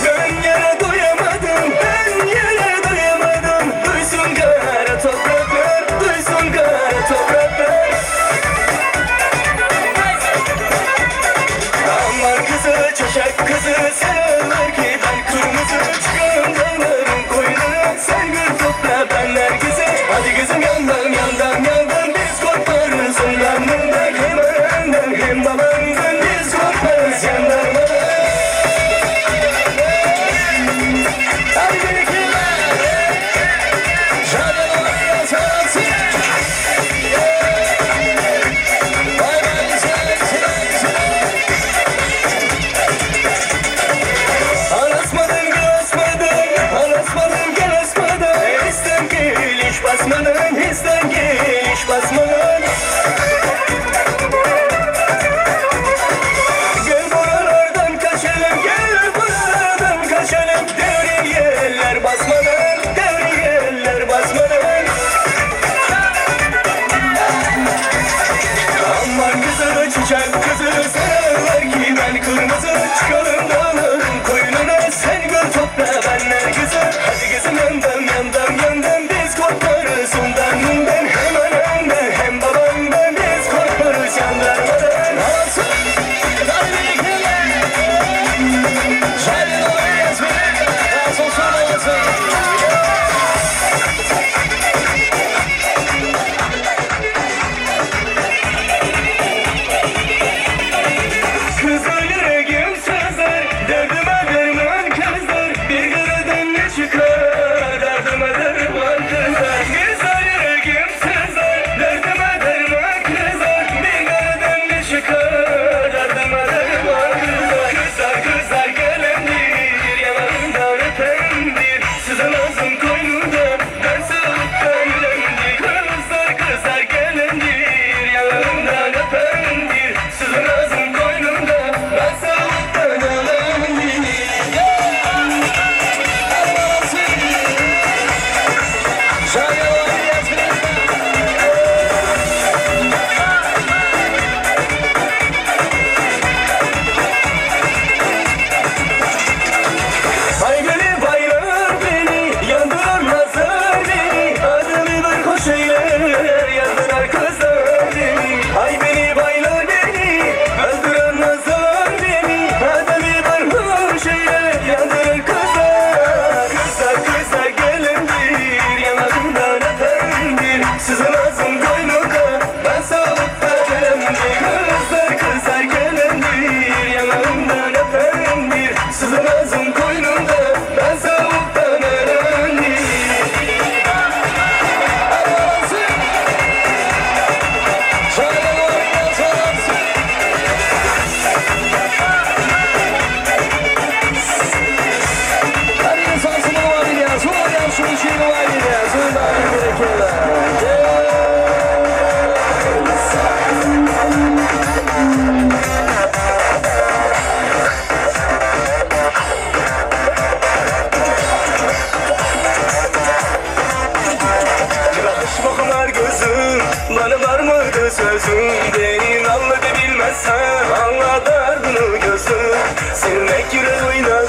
Ben yere doyamadım, ben yere doyamadım. Duysun kara topraklar, duysun kara topraklar. Aman kızı, çiçek kızı, sen ki ben kırmızı. Çıkarım dağların koynuna, sen gül topla ben nergisi. Hadi kızım yandan yandan yandan biz korkarız ondan bundan. Hem annemden hem babamdan biz korkarız yandan. Hadi birikimler. Anasmadın gel asmadın, anasmadın gel asmadın. İsten geliş basmadın, isten geliş basmadın. Gel buralardan kaçalım, gel buralardan kaçalım. Devriyeler basmadan, devriyeler basmadan. Aman kızı çiçek kızı severler ki ben kırmızı. Çıkalım dağların koynuna sen gör topla ben nergisi. Hadi kızım yandan yandan yandan biz korkarız ondan bundan. Hem anamdan hem babamdan biz korkarız yandarmadan.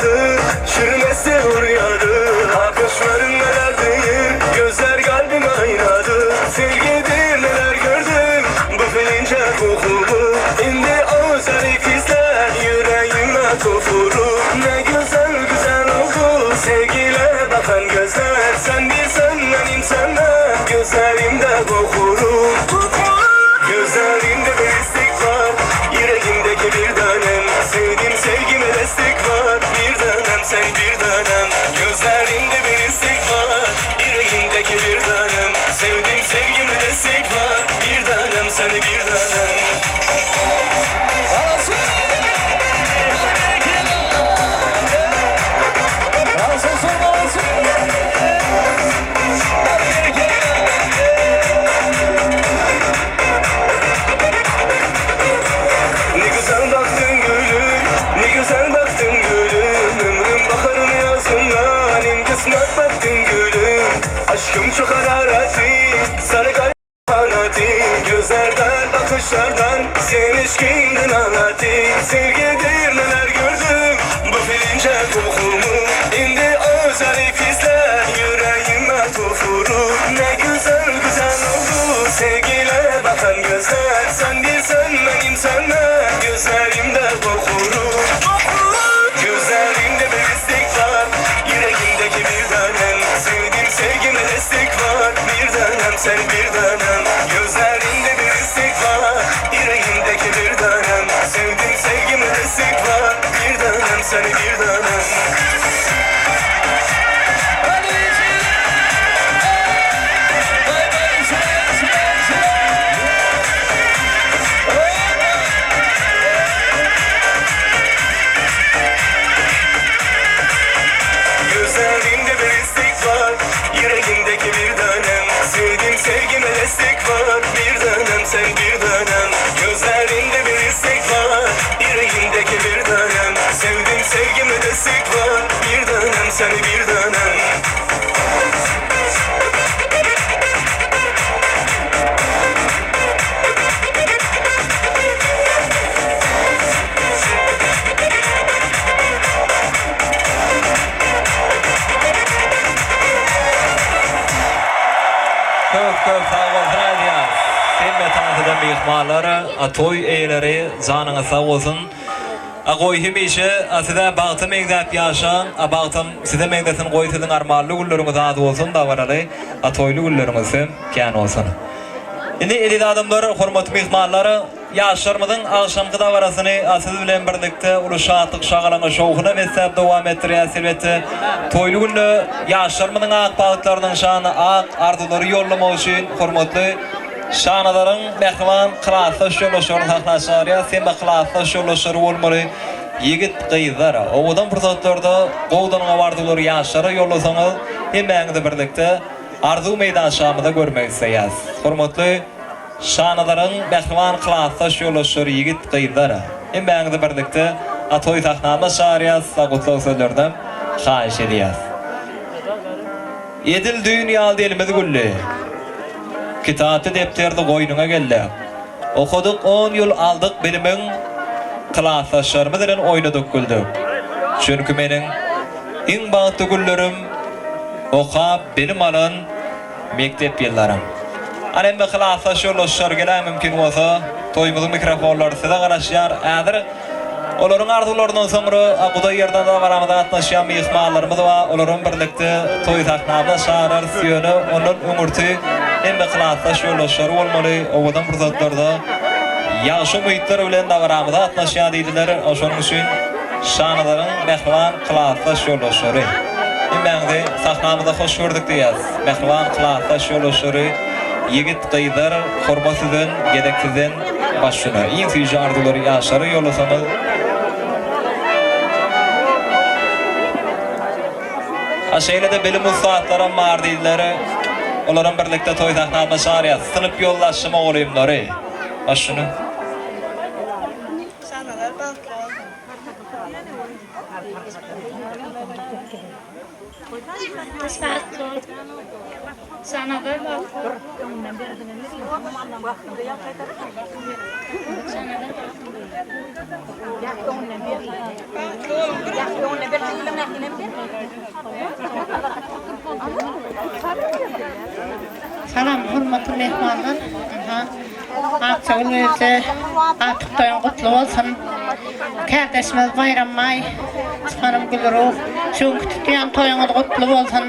kanadı Çürümezse uryadı Bakışların neler değil Gözler kalbime aynadı Sevgidir neler gördüm Bu felince kokulu İndi o zarif hisler Yüreğime tofuru Ne güzel güzel oldu Sevgiyle bakan gözler Sen bir sen benim senden Gözlerimde kokuru Gözlerimde bir istek var Yüreğimdeki bir tanem Sevdim sevgime destek var Bir tanem sen bir tanem Gözlerimde bir istek var Yüreğimdeki bir tanem Sevdim sevgime destek var Bir tanem sen bir tanem Ne güzel baktın gülüm, ne güzel baktın gülüm Ömrüm baharın yazından, en kısmet baktın gülüm Aşkım çok harareti, sarı kalp kanatı Gözlerden, bakışlardan, sen eşkindin anlatı Sevgidir neler gördüm, bu filince kokumu İndi o zarif hisler, yüreğime tufuru Ne güzel güzel oldu, sevgiyle bakan gözler Sen bir sen benim senden, gözlerimde korkurum Gözlerimde bir istek var, yüreğimdeki bir tanem Sevdim sevgime destek var, bir tanem sen bir tanem Gözlerimde bir istek var, yüreğimdeki bir tanem Sevdim sevgime destek var, bir tanem sen bir tanem Gözlerimde bir istek var Yüreğimdeki bir tanem Sevdim sevgime destek var Bir tanem sen bir tanem Gözlerimde bir istek var Yüreğimdeki bir tanem Sevdim sevgime destek var Bir tanem sen bir tanem Köp köp sag bolsun aýdýas. Hemme tans eden myhmanlar, a toý eýeleri janyňyz sag bolsun. A goý hemişe a sizä bagta meňzäp ýaşaň, a bagtam size meňzesin goý siziň armanly günleriňiz az bolsun dabaraly a toýly günleriňiz hem kän bolsun. Indi eziz adamlar, hormatly myhmanlar, Ýaşlarymyzyň agşamky dabarasyny siz bilen birlikde uly şatlyk-şagalaňa, şowhuna besläp dowam etdirýäris. Elbetde, toýly günde ýaşlarymyzyň ak bagtlarynyň şanyna ak arzuwlary ýollamak üçin hormatly Şanazaryň mähriban klasdaş ýoldaşlaryny sahna çagyrýarys. Hemme klasdaş ýoldaşlary bolmaly ýigit-gyzlar. Owadan pursatlarda gowudan-gowy arzuwlary ýaşlara ýollasaňyz, hemmäňizi birlikde arzuw meýdançamyzda görmek isleýäris. Hormatly Şanazaryň mähriban klasdaş ýoldaşlary ýigit gyzlar hemmäňizi birlikde a toý sahnamyza çagyrýas a gutlag sözlerinem haýyş edýäs. Edil düýn ýaly elimiz gülli. Kitapdy depderdi goýnuňa geldi. Okadyk on ýyl aldyk bilimiň klasdaşlarymyz bilen oýnadyk güldük. Çünki meniň iň bagtly günlerim okap bilim alan Mekdep ýyllarym. Ana hemme klasdaş ýoldaşlar geläň mümkin bolsa toýumyzyň mikrofonlary size garaşýar. Häzir olaryň arzuwlaryndan soňra guda ýerden dabaramyza gatnaşýan myhmanlarymyz bar. Olaram birlikde toý sahnamyza çagyrarys. Ýöne ondan öňürti hemme klasdaş ýoldaşlary bolmaly. Owadan pursatlarda ýagşy umytlar bilen dabaramyza gatnaşýar diýdiler. Şonuň üçin Şanazaryň mähriban klasdaş ýoldaşlary, hemmäňizi sahnamyzda hoş gördük diýýäs. Mähriban klasdaş ýoldaşlary, ýigit, gyzlar, hormat sizden, gezek sizden, baş üstüne. Iň süýji arzuwlary ýaşlara ýollasaňyz. A şeýle-de bilim ussatlaram bar diýdiler. Olaram birlikde toý sahnamyza çagyrýas. Synp ýoldaşçy mugallymlary, baş üstüne. Şanazar bagtly bolsun. Gardaş bagtly bol. Şanazar bagtly bol. Şanazar bagtly bol. Salam hormatly myhmanlar. Ynha, Akjagül eje agtyk toýuň gutly bolsun. Kärdeşimiz Baýrambaý hanym Gülruh, şu günki tutýan toýuňyz gutly bolsun.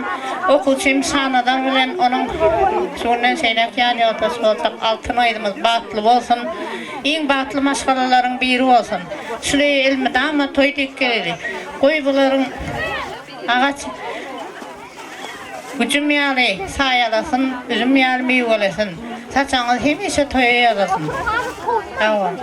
Okuwçym Şanazar bilen onuň şu günden şeýläk ýan ýoldaşy boljak Altyn gyzymyz bagtly bolsun. Iň bagtly maşgalalaryň biri bolsun. Şuly elmydama toý diýip geleli. Goý bularyň agaç Güjüm ýaly saýalasyn, üzüm ýaly miwelesin. Saçagyňyz hemişe toýa ýazasyn. Sag boluň.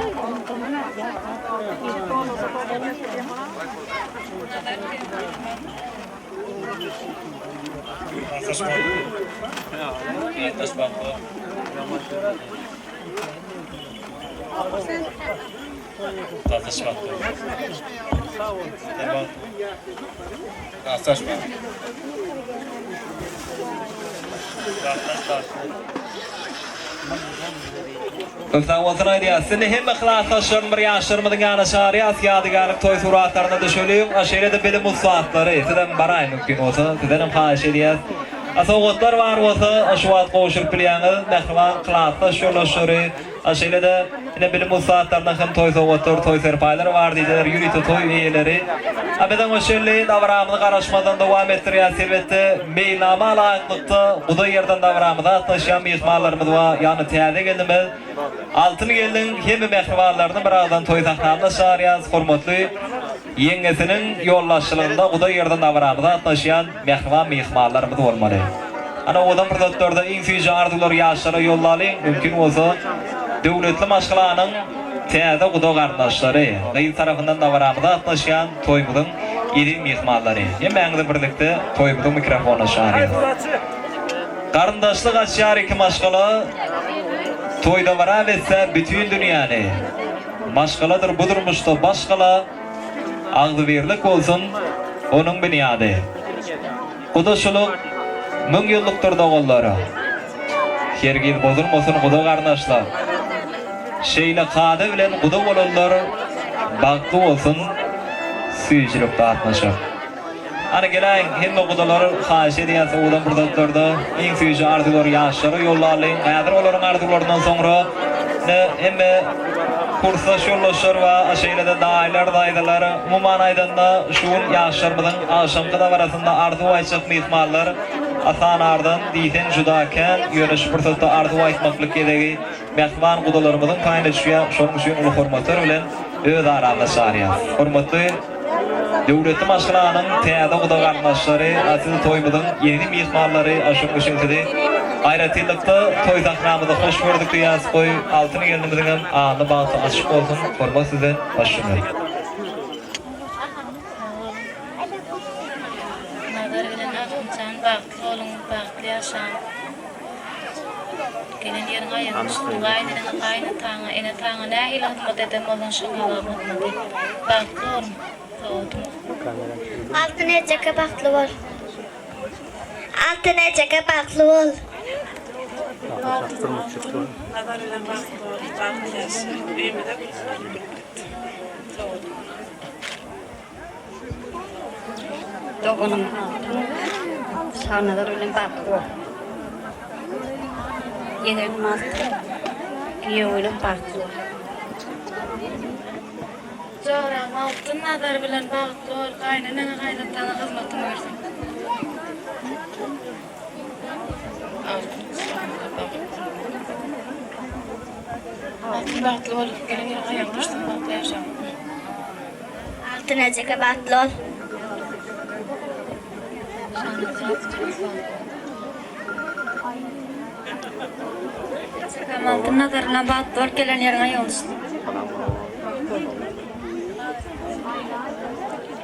Köp sag bolsun aýdýas. Sizi hemme klasdaşlarym bir ýaşlarymyzyň ýanyna çagyrýas ýadygärlik toý suratlaryna düşeliň. A şeýle-de bilim ussatlary sizem baraý mümkin bolsa sizdenem haýyş edýäs. A sowgatlar bar bolsa şu wagt gowşuryp bilýäňiz mähriban klasdaş ýoldaşlary. A şeýle-de, ine bilim ussatlaryna hem toý sowgatlary, toý serpaýlary bar diýdiler ýörite toý eýeleri. A bizem hoş geldi, dabaramyzy garaşmazdan dowam etdirýäs. Elbetde, meýilnama laýyklykda guda ýerden dabaramyza gatnaşýan myhmanlarymyz bar, ýagny täze gelnimiz Altyn gelniň hemme mähribanlaryny birazdan toý sahnamyza çagyrýas. Hormatly Ýeňňesiniň ýolbaşçylygynda guda ýerden dabaramyza gatnaşýan mähriban myhmanlarymyz bolmaly. Ana owadan pursatlarda iň süýji arzuwlary ýaşlara ýollalyň, mümkin bolsa, döwletli maşgalanyň täze guda garyndaşlary, gyz tarapyndan dabaramyza gatnaşýan toýumyzyň eziz myhmanlary, hemmäňizi birlikde toýumyzyň mikrofonyna çagyrýas. Garyndaşlyk açýar iki maşgala, toý-dabara besse bütin dünýäni. Maşgaladyr bu durmuşda baş gala, Agzybirlik bolsun onuň binýady. Gudaçylyk müňýyllykdyr doganlar, Hergiz bozulmasyn guda garyndaşlar. Şeýle kada bilen guda bolanlar, Bagtly bolsun süýjülik datmaşyp. Hany geläýiň hemme gudalar haýyş edýäs owadan pursatlarda iň süýji arzuwlary ýaşlara ýollalyň häzir olaryň arzuwlaryndan soňra ine hemme kursdaş ýoldaşlar we şeýlede daýylar daýzalar umuman aýdanda şu gün ýaşlarymyzyň agşamky dabarasynda arzuw aýtjak myhmanlar sanardan diýseň juda kän ýöne şu pursatda arzuw aýtmaklyk gezegi mähriban gudalarymyzyň paýyna düşýär şonuň üçin uly hormatlar bilen öz aramyza çagyrýas hormatly Döwletli maşgalanyň täze guda garyndaşlary, a siz toýumyzyň ýeňi myhmanlary, a şonuň üçin sizi aýratynlykda toý sahnamyzda hoş gördük diýýäs, goý, Altyn gelnimiziňem alny bagty açyk bolsun, hormat size, baş şükür. Nazar bilen Altynjan bagtly boluň, bagtly ýaşaň. Gelen ýeriň aýagyny tutdy, gaýyneneňe, gaýynataňa, ene-ataňa nähili hyzmat eden bolsaň şoňa hyzmat et. Bagtly boluň. Sowgadyň. Altyn ejeke bagtly bol. Altyn ejeke bagtly bol. Altyn nazar bilen bagtly bol, bagtly ýaşa. Öýümize gülüp git. Sowgadyň. Doganym Altyn Şanazar bilen bagtly bol. Ýegenim Altyn giýew bilen bagtly bol. Joram Altyn Nazar bilen bagtly bol, gaýyneneňe gaýynataňa hyzmatyň bersin. Altyn Şanazar bagtly bol. Altyn bagtly bol, gelen ýeriň aýagy düşsün bagtly ýaşa. Altyn ejeke bagtly bol. Ejekam Altyn nazaryna bagtly bol gelen ýeriňe ýol düşsün.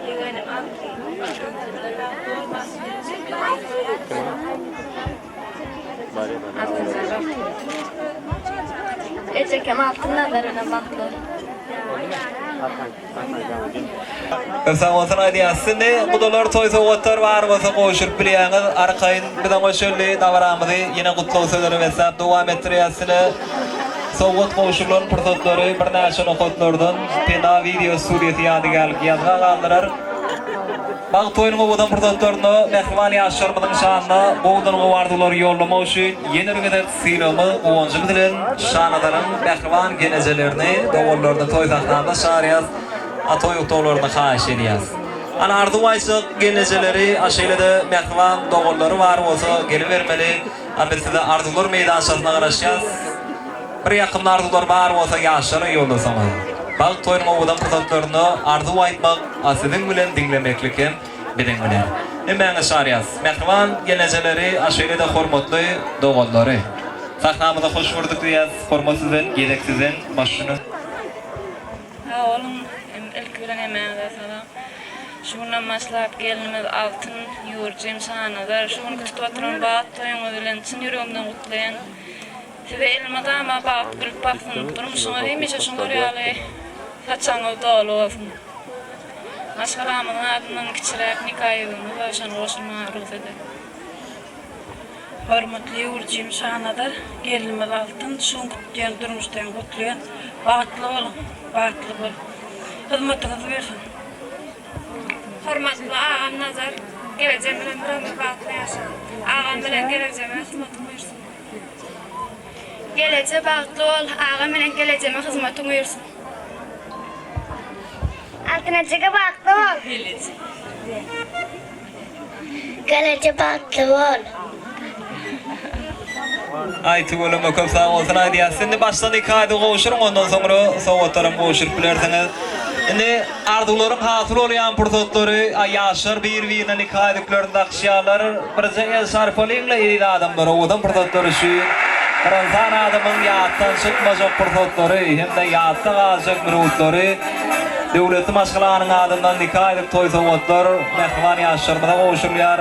Ýegenim Altyn nazaryna bagtly bol bagtly ýaşa. Altyn Ejekem Altyn nazaryna bagtly bol. Köp sag bolsun aýdýas. Indi gudalar toý sowgatlar bar bolsa gowşuryp bilýäňiz. Arkaýyn biz oňa çenli dabaramyzy ýene gutlag sözleri besläp dowam etdirýäs. Size sowgat gowşurylan pursatlary birnäçe nokatlardan Pena wideo studiýasy ýadygärlik ýazga galdyrar. Bagt toýunyň owadan pursatlarynda mähriban ýaşlarymyzyň şanyna gowudan-gowy arzuwlary ýollamak üçin ýene bir gezek sylagymyz, guwanjymyz bilen Şanazaryň mähriban gelnejelerini, doganlaryny toý sahnamyza çagyrýas, a toý gutlaglaryny haýyş edýäs. Ana arzuw aýtjak gelnejeleri, a şeýle-de mähriban doganlary bar bolsa gelibermeli, a biz size arzuwlar meýdançasyna garaşýas. Bir ýakymly arzuwlar bar bolsa ýaşlara ýollasaňyz. Bagt toýunyň owadan pursatlarynda arzuw aýtmak, a siziň bilen diňlemeklik hem biziň bilen. Hemmäňizi çagyrýas. Mähriban gelnejeleri, a şeýle-de hormatly doganlary. Sahnamyza hoş gördük diýýäs. Hormat sizden, gezek sizden. Başyny. Sag boluň. Ilki bilen hemmäňize salam. Şu günden başlap gelnimiz Altyn, Ýurjym, Şanazar şu günki tutup oturan bagt toýuňyz bilen çyn ýüregimden gutlaýan. Size elmydama bagt gülüp baksyn, durmuşyňyz hemişe şuňlar ýaly saçagyňyz doly bolsun. Maşgalamyzyň adyndan kiçiräk nika ýüzügimiz bar, şony goşulmaga rugsat ediň. Hormatly ýurjym Şanazar, gelnimiz Altyn, şu gün gutlaýan durmuş toýuňy gutlaýan. Bagtly boluň, bagtly bol. Hyzmatyňyz bersin. Hormatly agam Nazar, gelejem bilen bir ömür bagtly ýaşa. Agam bilen gelejeme hyzmatyň buýursun. Geleje bagtly bol agam bilen gelejeme hyzmatyň buýursyn. Altyn ejege bagtly bol. Geleje bagtly bol. Aý tüweleme köp sag bolsun aýdýas. Indi başdan ikaýdy gowşuryň ondan soňra sowgatlaram gowşuryp bilersiňiz. Indi arzuwlaryň hasyl bolýan pursatlary aý ýaşlar bir birine nika ýüzüklerini dakyşýarlar. Birje el şarpalyňla eziz adamlar owadan pursatlar üçin bir ynsan adamyň ýatdan çykmajak pursatlary hem-de ýatda galjak minutlary döwletli maşgalanyň adyndan nika ýüzük toý sowgatlar mähriban ýaşlarymyza gowşurylýar.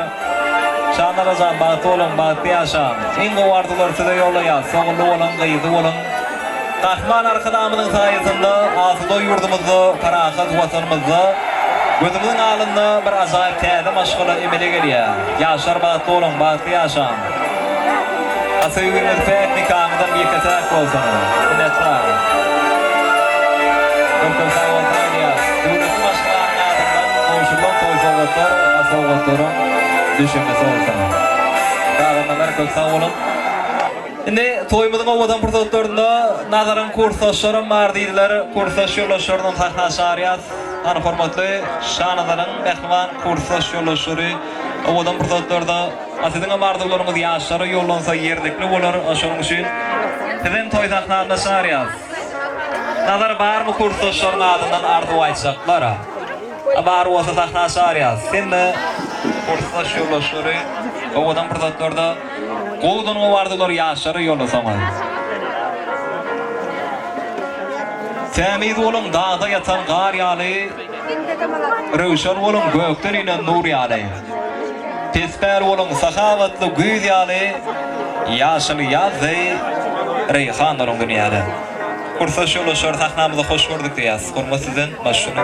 Şanlara jan bagtly boluň bagtly ýaşaň. Iň gowy arzuwlary size ýollaýas ogully boluň gyzly boluň. Gahryman Arkadagymyzyň saýasynda asuda ýurdumyzda, parahat Watanymyzda gözümiziň alynda bir ajaýyp täze maşgala emele gelýär. Ýaşlar bagtly boluň, bagtly ýaşaň. A söýgiňiz päk, nikaňyzam ýeke-täk bolsun. Minnetdar. Köp köp sag bolsun aýdýas. Döwletli maşgalanyň adyndan gowşurylan toý sowgatlar, a sowgatlaryň düşemesi bolsun. Sazandalar köp sag boluň. Indi toýumyzyň owadan pursatlarynda Nazaryň kursdaşlaram bar diýdiler. Kursdaş ýoldaşlarynam sahna çagyrýas. Hany hormatly Şanazaryň mähriban kursdaş ýoldaşlary owadan pursatlarda a siziňem arzuwlaryňyz ýaşlara ýollansa ýerlikli bolar. Şonuň üçin sizem toý sahnamyza çagyrýas. Nazar barmy kursdaşlaryň adyndan arzuw aýtjaklar? A bar bolsa sahna çagyrýas. Hemme kursdaş ýoldaşlary owadan pursatlarda Gowudan gowy arzuwlar ýaşlara ýollasaňyz. Tämiz boluň dagda ýatan gar ýaly Röwşen boluň gökden inen nur ýaly Pespäl boluň sahawatly güýz ýaly Ýaşyl ýaz deý reýhan boluň dünýäde. Kursdaş ýoldaşlar sahnamyzda hoş gördük diýýäs. Hormat sizden başyny.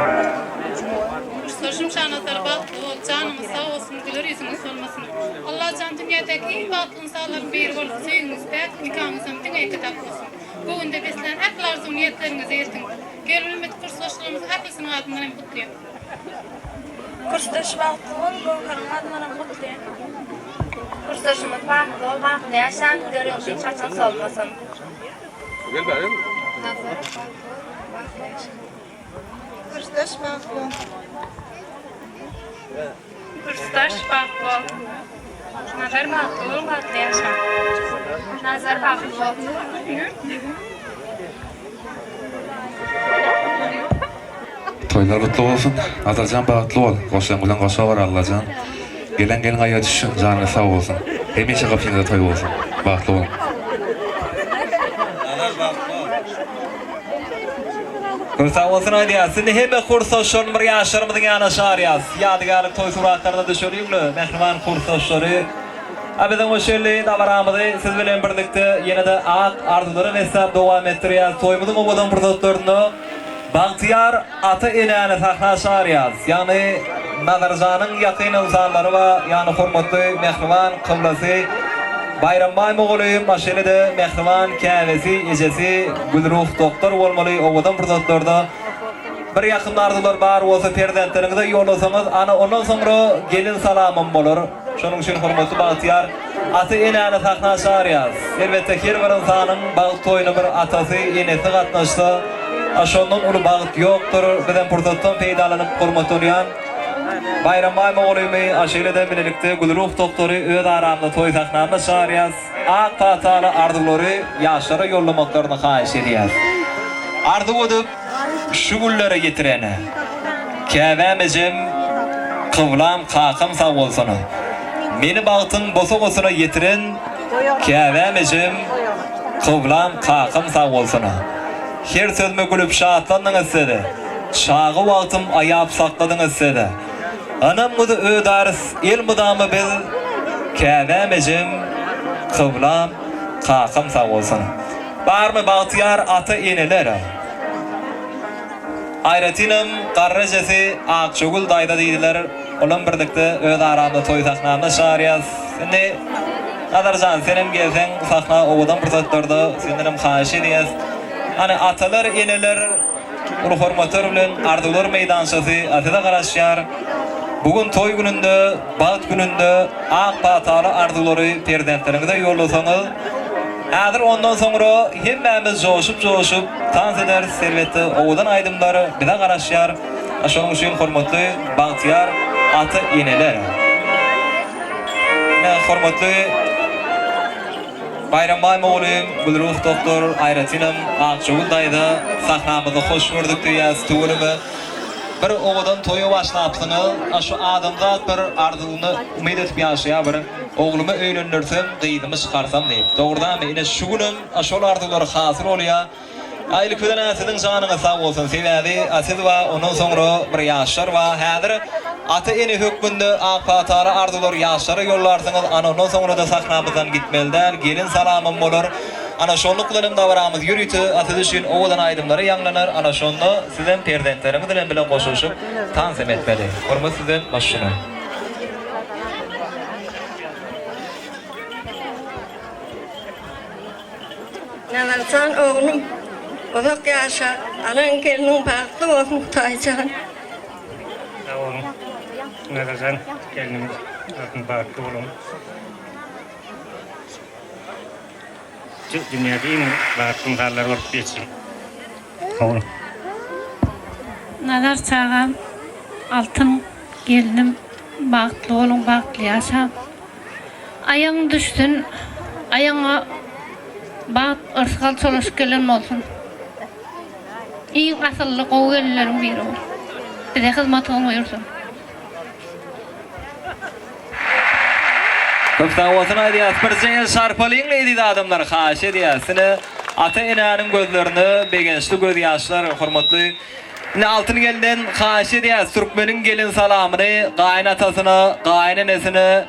Kursdaşym Şanazar bagtly bol janyňyz sag bolsun güler ýüzüňiz solmasyn. Allajan dünýädäki iň bagtly ynsanlaryň biri bolup söýgiňiz päk, nikaňyzam diňe ýeke-täk bolsun. Göwünde beslän ähli arzuw niýetleriňize ýetiň. Gelin-ümit kursdaşlarymyzyň ählisiniň adyndan hem gutlaýan. Kursdaş bagtly bol, Göwheriň adyndan hem gutlaýan. Kursdaşymyz bagtly bol, bagtly ýaşaň, güler ýüzüň hiç haçan solmasyn. Nazar bagtly bol, bagtly ýaşa. Kursdaş bagtly bol. Kursdaş bagtly bol. Nazar bagtly bol, bagtly ýaşa. Nazar bagtly bol. Toýlar gutly bolsun. Nazarjan bagtly bol. Goşaň bilen goşa bar Allajan. Gelen gelin aýagy düşsün, janyňyz sag bolsun. Hemişe gapyňyzda toý bolsun. Bagtly boluň. Nazar bagtly bol. Köp sag bolsun aýdýas. Indi hemme kursdaşlaryny bir ýaşlarymyzyň ýanyna çagyrýas. Ýadygärlik toý suratlaryna düşeliňle mähriban kursdaşlary. A biziň bu şelli dabaramyzy siz bilen birlikde ýene-de ak arzuwlara besläp dowam etdirýäs. Toýumyzyň owadan pursatlarynda. Bagtyýar ata-enäni sahna çagyrýas. Ýagny Nazarjanyň ýakyn ynsanlary bar, ýagny hormatly mähriban kyblasy Baýrambaý mugallym, a şeýle-de mähriban käbesi, ejesi Gülruh doktor bolmaly owadan pursatlarda bir ýakymly arzuwlar bar bolsa perzentleriňize ýollasaňyz, ana ondan soňra gelin salamym bolar. Şonuň üçin hormatly bagtyýar ata-enäni sahna çagyrýarys. Elbetde her bir ynsanyň bagt toýuna bir atasy, enesi gatnaşsa, a şondan uly bagt ýokdur. Bizem pursatdan peýdalanyp hormatlanýan Baýrambaý mugallymy, a şeýle-de bilelikde Gülruh doktory öz aramyzda toý sahnamyza çagyrýarys. Ak pataly arzuwlary ýaşlara ýollamaklaryny haýyş edýäris. Arzuw edip şu günlere ýetiren käbäm ejem, kyblam kakam sag bolsun. Meni bagtyň bosagasyna ýetiren käbäm ejem, kyblam kakam sag bolsun. Her sözüme gülüp şatlandyňyz siz, çaga wagtym aýap sakladyňyz siz. Ynamyňyzy ödäris elmydama biz, käbäm ejem, kyblam kakam sag bolsun. Barmy bagtyýar ata-eneler? Aýratynam garry ejesi Akjagül daýza diýdiler. Olam birlikde öz aramyzda toý sahnamyza çagyrýas. Indi Nazarjan senem gelseň sahna owadan pursatlarda sendenem haýyş edýäs. Hany atalar, eneler uly hormatlar bilen arzuwlar meýdançasy size garaşýar. Bu gün toý gününde, bagt gününde ak pataly arzuwlary perzentleriňize ýollasaňyz, Häzir ondan soňra hemmämiz joşup-joşup tans ederis, elbetde owadan aýdymlar bize garaşýar. Şonuň üçin hormatly bagtyýar ata-eneler, ine hormatly Baýrambaý mugallym, Gülruh doktor, aýratynam Akjagül daýza sahnamyzda hoş gördük diýýäs tüweleme. Bir owadan toýa başlapsyňyz, a şu adamzat bir arzuwyny umyt edip ýaşaýar bir. Oglumy öýlendirsem, gyzymy çykarsam diýip. Dogrudanmy, ine şu günem şol arzuwlar hasyl bolýa. A ilki bilen-ä siziň janyňyz sag bolsun, sebäbi a siz bar, ondan soňra bir ýaşlar bar. Häzir ata-ene hökmünde ak pataly arzuwlary ýaşlara ýollarsyňyz, ana ondan soňra-da sahnamyzdan gitmeli däl, gelin salamym bolar. Ana şonluk bilenem dabaramyz ýörite a siz üçin owadan aýdymlary ýaňlanar, ana şonda sizem perzentleriňiz bilen bile goşulyşyp tans hem etmeli. Hormat sizden başyna. Nazarjan oglum uzak ýaşa alan gelniň bagtly bolsun Hudaýjan. Sag boluň Nazarjan gelnimiz altyn bagtly boluň. Dünýäde iň bagtly ynsanlar bolup geçiň. Sag boluň. Nazar çagam altyn gelnim bagtly boluň bagtly ýaşaň aýagyň düşsün aýagyňa bagt yrsgal çolaşyp gelen bolsun iň asylly gowy gelinleriň biri bol bize hyzmatyňy buýursun. Köp sag bolsun aýdýas birje el şarpalyň eziz adamlar haýyş edýäs ine ata enäniň gözlerinde begençli göz ýaşlar hormatly ine Altyn gelnden haýyş edýäs türkmeniň gelin salamyny gaýyn atasyna gaýyn enesine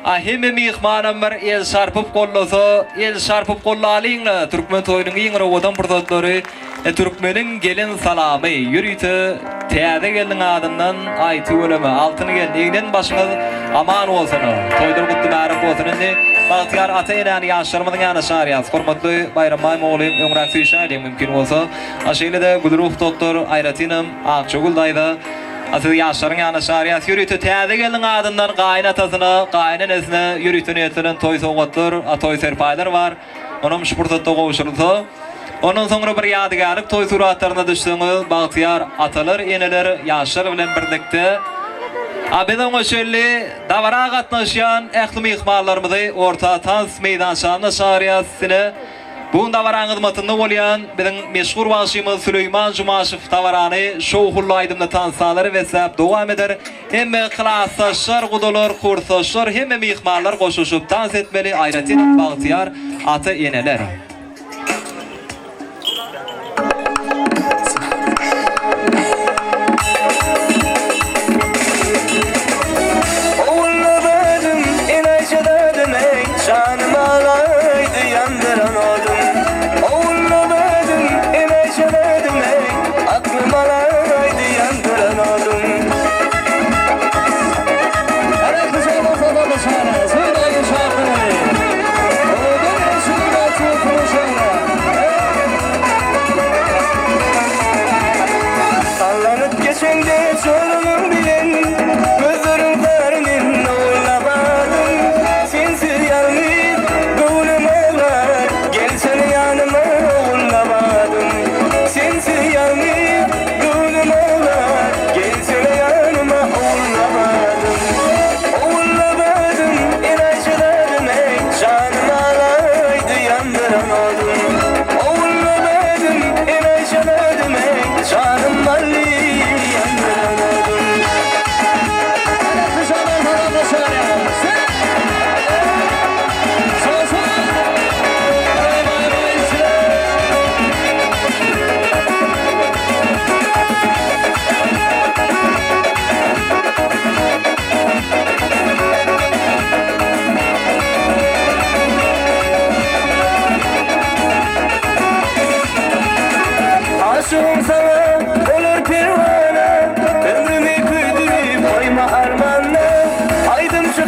a hemme myhmanam bir el şarpyp gollasa el şarpyp gollalyňla türkmen toýunyň iň bir owadan pursatlary Türkmeniň gelin salamy ýörite täze gelniň adyndan aý tüweleme altyn gelin egnen başyňyz aman bolsun toýlar gutly bärek bolsun indi bagtyýar ata enäni ýaşlarymyzyň ýanyna çagyrýas hormatly Baýrambaý mugallym öňräk süýşäýliň mümkin bolsa a şeýlede Gülruh doktor aýratynam Akjagül daýza a sizi ýaşlaryň ýanyna çagyrýas ýörite täze gelniň adyndan gaýyn atasyna gaýyn enesine ýörite niýetlenen toý sowgatlar a toý serpaýlar bar Onam şu pursatda gowşurylsa, ondan soňra bir ýadygärlik toý suratlaryna düşseňiz, bagtyýar atalar, eneler, ýaşlar bilen birlikde, a biz oňa çenli dabara gatnaşýan ähli myhmanlarymyzy orta tans meýdançasyna çagyrýas. Ine, bu gün dabaraň hyzmatynda bolýan biziň meşhur bagşymyz Süleýman Jumaşow dabarany şowhunly aýdymly tanslara besläp dowam eder. Hemme klasdaşlar, gudalar, kursdaşlar, hemme myhmanlar goşulyşyp tans etmeli, aýratynam bagtyýar ata-eneler. Ogulnabadym, Enaýjadadym eý, Janym alaýdy ýandyran odum. Ogulnabadym, Enaýjadadym eý, Aklym.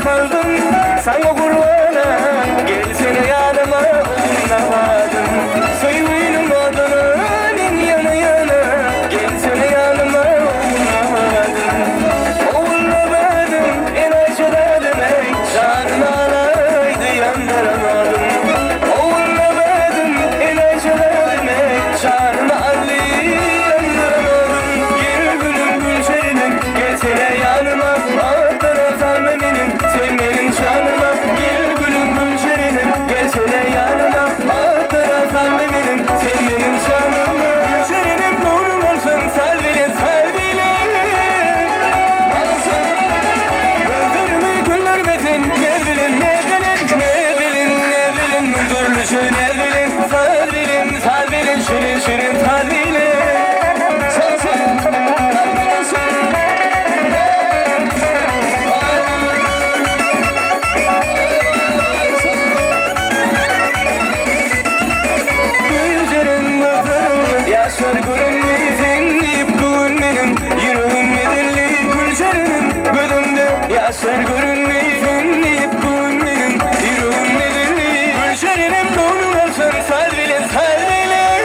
saldym Saňa gurbana Gelsene ýanyma Ogulnabadym Söýginiň oduna Men ýana ýana Gelsene ýanyma Ogulnabadym Ogulnabadym Enaýça dadym eý Janymy alaýdy ýandyran odum Ogulnabadym Enaýça dadym eý Janymy aldy ýandyran odum Gel gülüm gülşerinim Gelsene ýanyma Atlara salma meniň Sen meniň şanyma Gel gülüm gülşerinim Gelsene ýanyma Atlara salma meniň Sen meniň şanyma Gülşerinim göwnüň bolsun Sal bilen sal bilen Gözlerimi güldürmesin Ne bilin ne bilin Ne bilin ne bilin Durluşu ne bilin Sal bilin sal bilin Şirin şirin sal bilin Sal sal Güljerin gözlerinde Ýaşlar görünmedi sen diýip bu gün meniň Ýüregim edildi Güljeriniň gözünde Ýaşlar görünmedi sen diýip bu gün meniň Ýüregim edildi Güljerinem göwnüň bolsun saz bilen saz bilen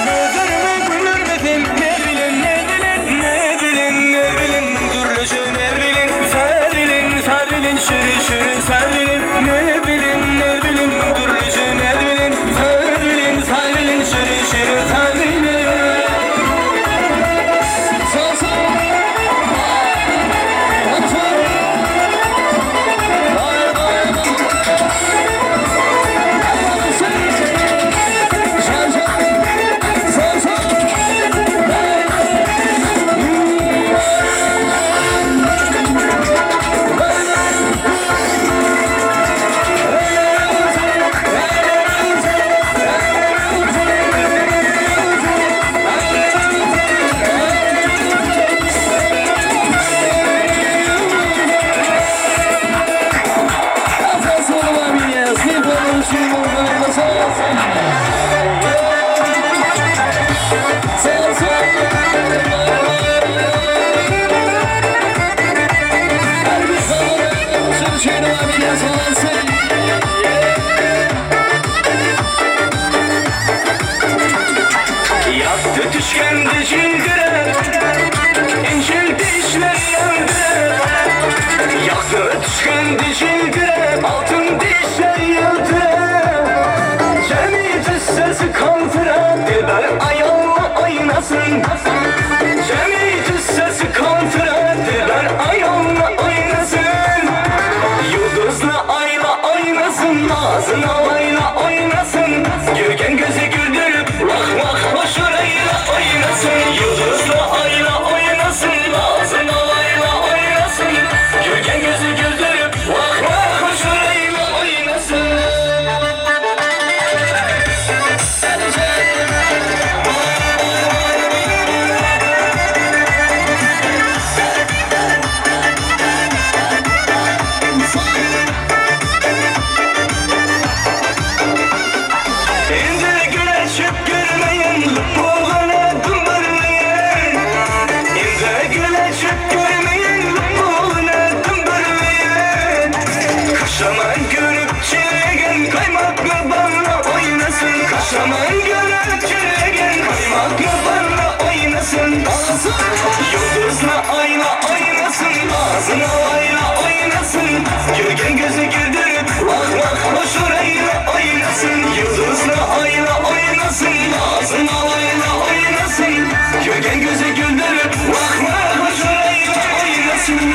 Gözlerimi güldürmesin ne bilen ne bilen ne bilen ne bilen Dürlüce ne bilen saz bilen saz bilen şirin şirin saz bilen ne bilen ne bilen dürlüce ne bilen saz bilen saz bilen şirin şirin saz bilen Saz saz. Ýatdy düşgende jildirip, Injil dişler ýyldyrap. Ýatdy düşgende jildirip, Altyn dişler ýyldyrap. Jemi tüssesi kontra, Dilber aýalma oýnasyn. Jemi tüssesi kontra, Dilber aýalma oýnasyn. Ýyldyzly aýla oýnasyn, Nazyna laýla oýnasyn. Görgen gözi güldürip, Wah wah hoşuraýla oýnasyn. Ýyldyzly aýla oýnasyn, Nazyna laýla oýnasyn. Görgen gözi güldürip, Wah wah hoşuraýla oýnasyn. Indi güleşip görmeýin, Bogana dümdürmeýin. Indi güleşip görmeýin, Bogana dümdürmeýin. Kaşaman görüp çilegen, Gaýmakly balla oýnasyn. Kaşaman görüp çilegen, Gaýmakly balla oýnasyn. Ýyldyzly aýla oýnasyn, Nazyna laýla oýnasyn. Görgen gözi güldürip, Wah wah hoşuraýla oýnasyn. Ýyldyzly aýla oýnasyn, Nazyna laýla oýnasyn. Görgen gözi güldürip, Wah wah hoşuraýla oýnasyn.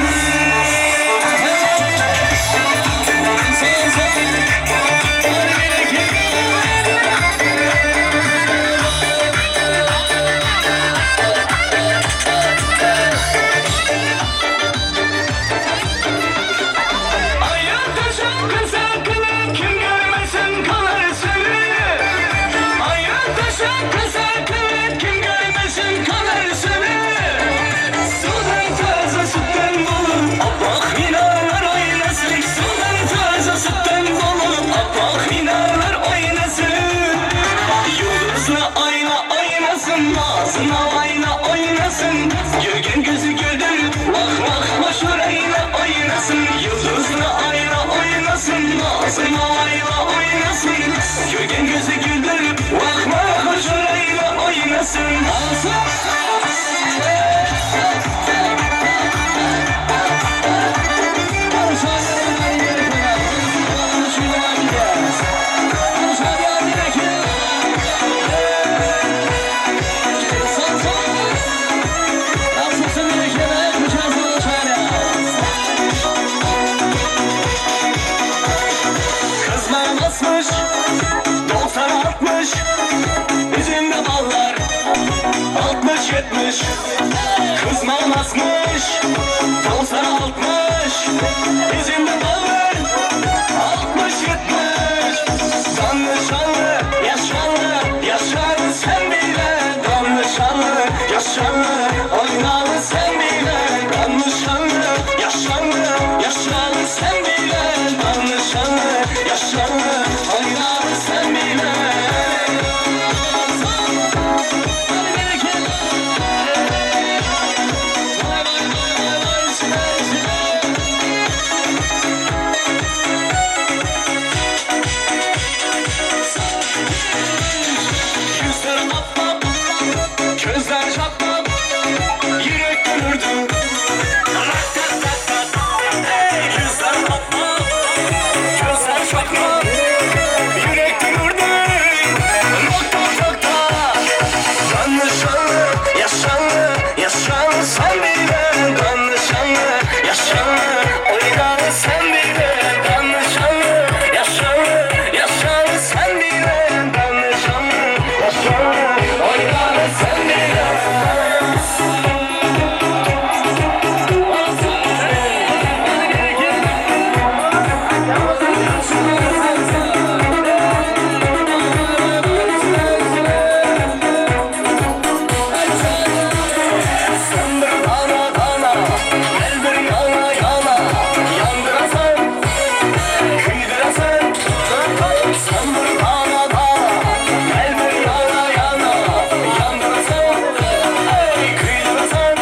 Alsyn aýla oýnasyn, Köken gözi güldürip, Wah-wah şuraýla oýnasyn. Alsyn! Kızlar basmış, 90 60, bizim de ballar 60 70. Kızlar basmış, 90 60, bizim de ballar 60 70. Danlı şanlı, yaşanlı, yaşanlı sen bile. Danlı şanlı, yaşanlı, oynalı sen bile. Danlı şanlı, yaşanlı, yaşanlı sen bile. Danlı şanlı, yaşanlı, oynalı sen bile. Yüzler apap, gözler çatlak, yürek gülürdü. Hey, yüzler apap, gözler çatlak, yürek gülürdü. Nokta nokta, danışanlı, yaşanlı, yaşanlı sen bile. Danışanlı, yaşanlı, oynalı sen bile. Danışanlı, yaşanlı, yaşanlı sen bile. Danışanlı, yaşanlı, oynalı sen bile. Sen bir dana dana, gel bir yana yana, yandırasan, kıydırasan. Sen bir dana dana, gel bir yana yana, yandırasan, ey kıydırasan.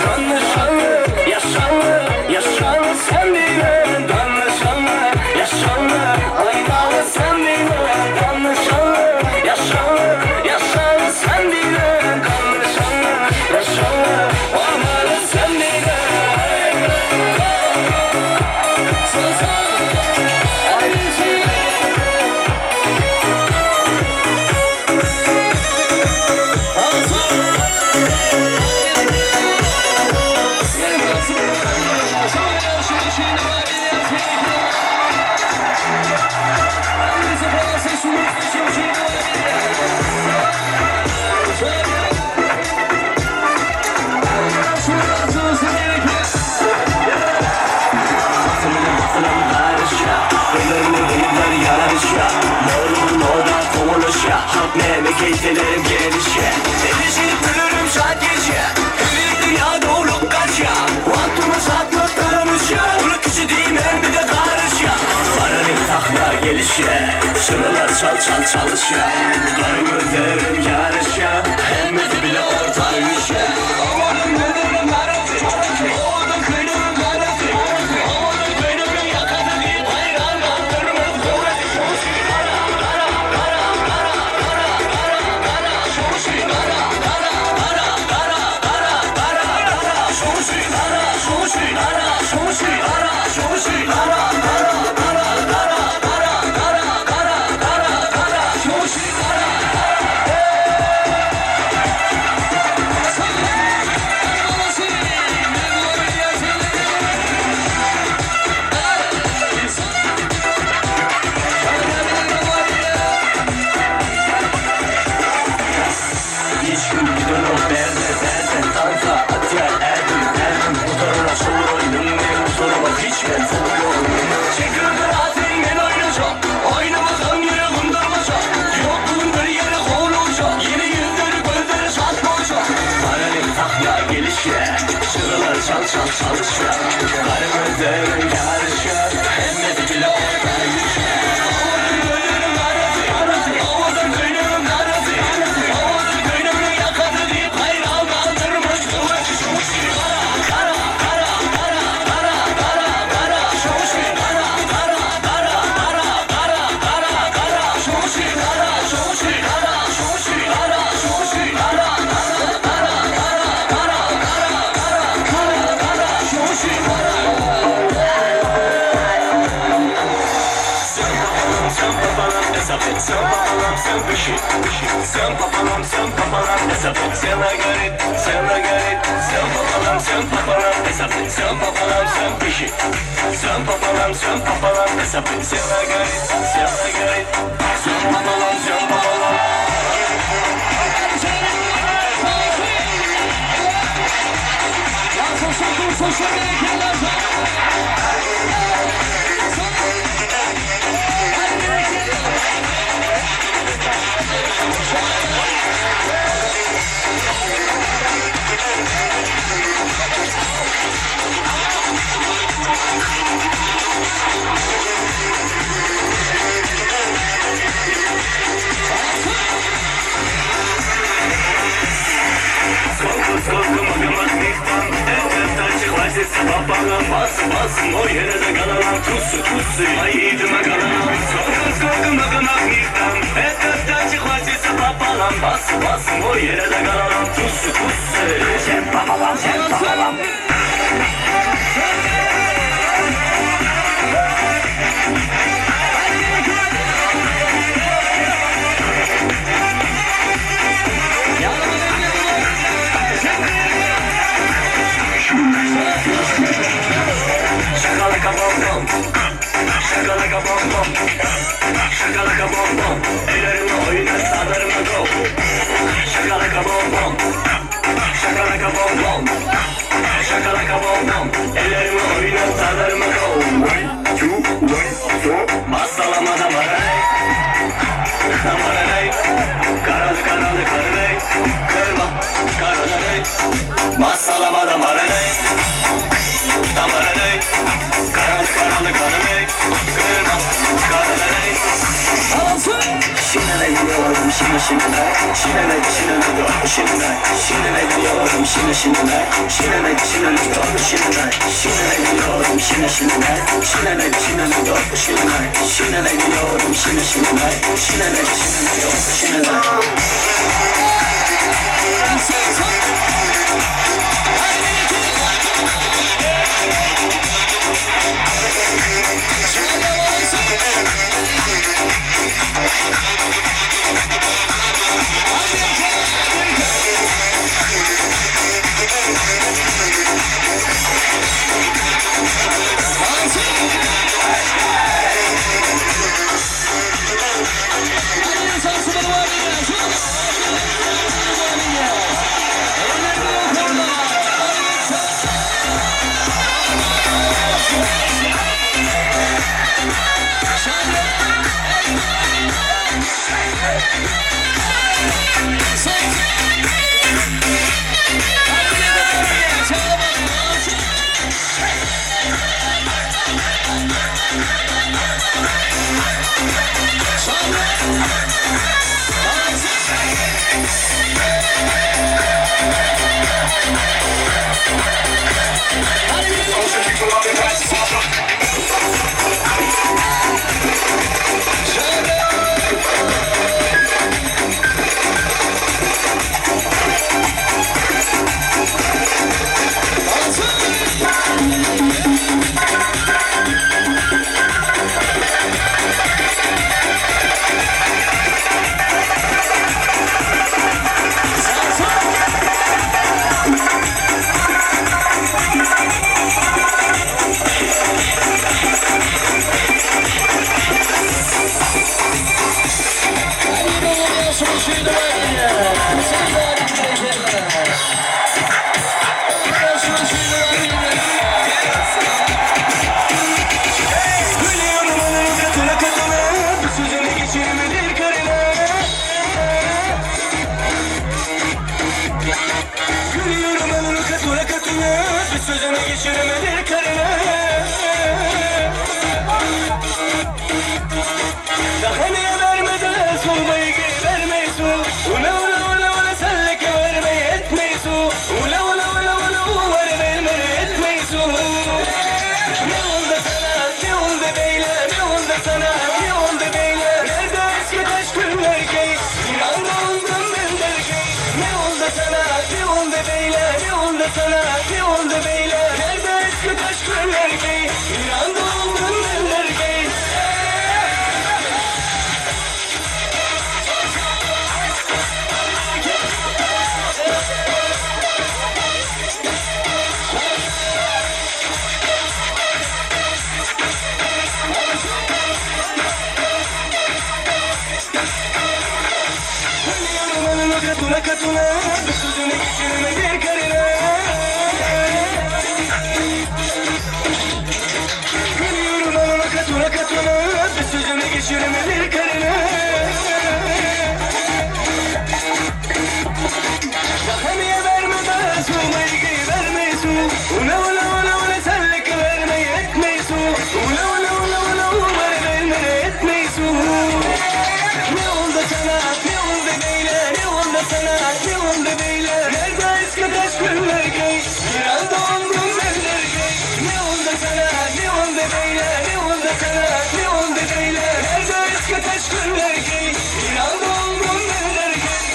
Danışanlı, yaşanlı, yaşanlı sen bile. Danışanlı, yaşanlı, aynalı sen bile. Danışanlı, yaşanlı, yaşanlı sen bile. Danışanlı, yaşanlı, olmalı sen bile. Şuralar çal çal çalışa Karı gözlerim yarışa Hemmeti bile ortayışa Amanın gönlüm karası, oğlum kıynımın karası, oğlum kıynımın yakası deyip hayran kaldırmaz kuvveti. Kara, kara, kara, kara, kara, kara, kara, şoşu, kara, kara, kara, kara, kara, kara, kara, şoşu, kara, şoşu, kara, şoşu, kara, şoşu, kara, kara, kara, kara, kara, kara, kara, kara, kara, şoşu, kara, Hiç gün gidiyorum berde berde Tanka atya erdim erdim Motoruna soğur oynum ne motoruma hiç ben soğuyorum Çekirdir atın ben oynayacağım. Oynamasam yere kundurmayacağım. Yokluğun bir yere kovulacağım. Yeni yüzleri gözleri çatmayacağım. Paranın tahya gelişe Şuralar çal çal çalışa Karı gözlerim yarışa Hemmeti bile ortayışa Oğlum gönlümün karası, oğlum gönlümün karası, oğlum gönlümün yakası deyip hayran kaldırmış kuvveti. Kara, kara, kara, kara, kara, kara, şoşu, kara, kara, kara, Sen papalam sen pişi Sen papalam sen papalam Sena garip sena garip Sen papalam sen papalam Sen papalam sen pişi Sen papalam sen papalam Sena garip sena garip Sen papalam sen papalam Şakalaka bom bom Şakalaka bom bom Şakalaka bom bom Ellerimi oyna sağlarıma go Şakalaka bom bom Şakalaka bom bom Şakalaka bom bom Ellerimi oyna sağlarıma go One, two, one, four Masalama da maranay Maranay Karalı karalı karınay Kırma karınay Masalama da maranay Tamaranay Karalı karalı karınay Kırma karınay Şinene gidiyorum şine şinene Şinene şinene do şinene Şinene gidiyorum şine şinene Şinene şinene do şinene Şinene gidiyorum şine şinene Şinene şinene do şinene Şinene gidiyorum şine şinene Şinene şinene do şinene Gülüyorum onun katına katına Bir sözünü geçirmedir karına Gülüyorum onun katına katına Bir sözünü geçirmedir karına Daha niye vermeden solmayı vermeyi su Ula ula ula ula senleke vermeyi etmeyi su Ula ula ula ula ula vermeyi etmeyi su Ne oldu sana ne oldu beyler ne oldu sana ne oldu beyler Nerede eski taş günler ki Bir anda oldum ben derki Ne oldu sana ne oldu beyler ne oldu sana ne oldu beyler Nerede eski taş günler ki Bir anda oldum ben derki. katuna katuna Bir sözüne geçirme bir karına Gülüyorum alana katuna katuna Bir sözüne geçirme bir karına Rahamiye verme ben su Maygıyı verme su Ula ula ula ula senlik verme etme su Ula ula ula ula ula verme etme su Ne oldu sana ne oldu böyle ne oldu sana ne oldu böyle Nerede eski taş günler ki bir anda oldum ben derken Ne oldu sana ne oldu böyle ne oldu sana ne oldu böyle Nerede eski taş günler ki bir anda oldum ben derken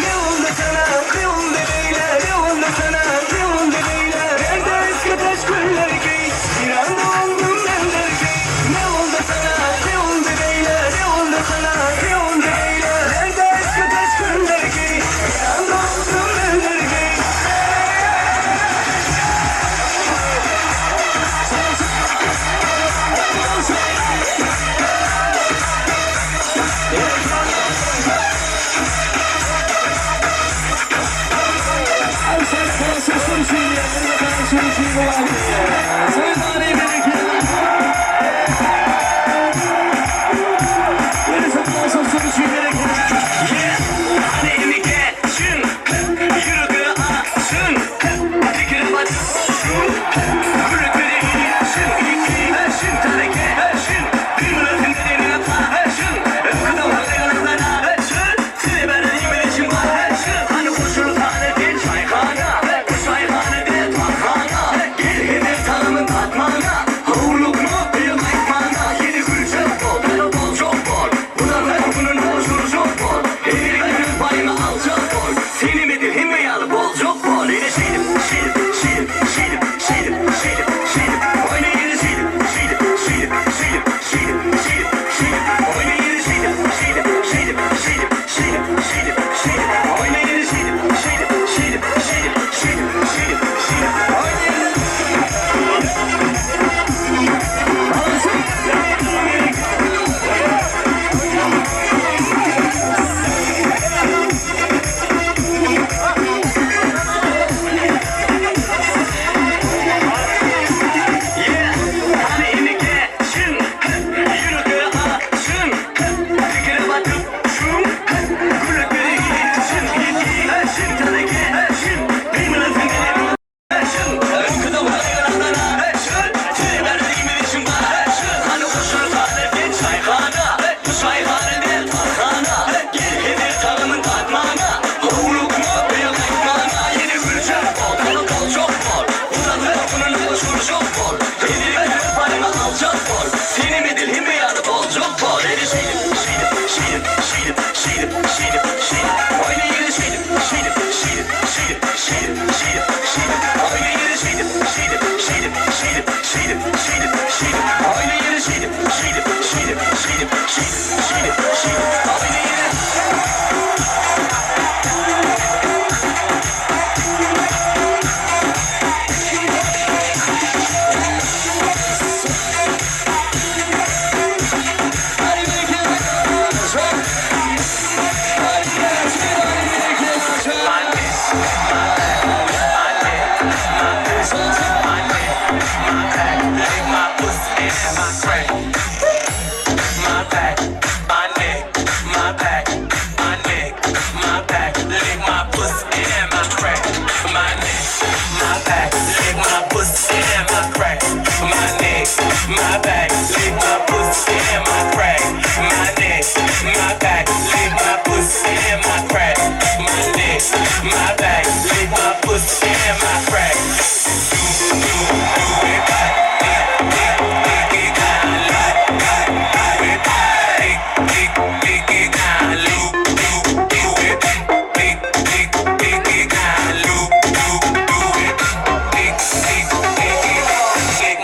Ne oldu sana ne oldu böyle ne oldu sana ne oldu böyle Nerede eski taş günler ki bir anda oldum ben derken Ne oldu sana ne oldu böyle ne oldu sana ne oldu böyle Nerede eski taş günler ki bir anda oldum ben derken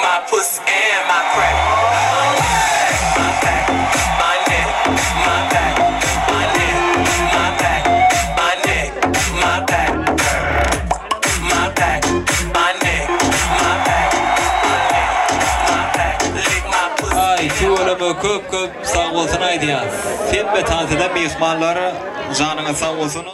My puss and my crack. My back, my neck, köp köp sag bolsun aýdýas. Hemme tans eden myhmanlar janyňyz sag bolsun.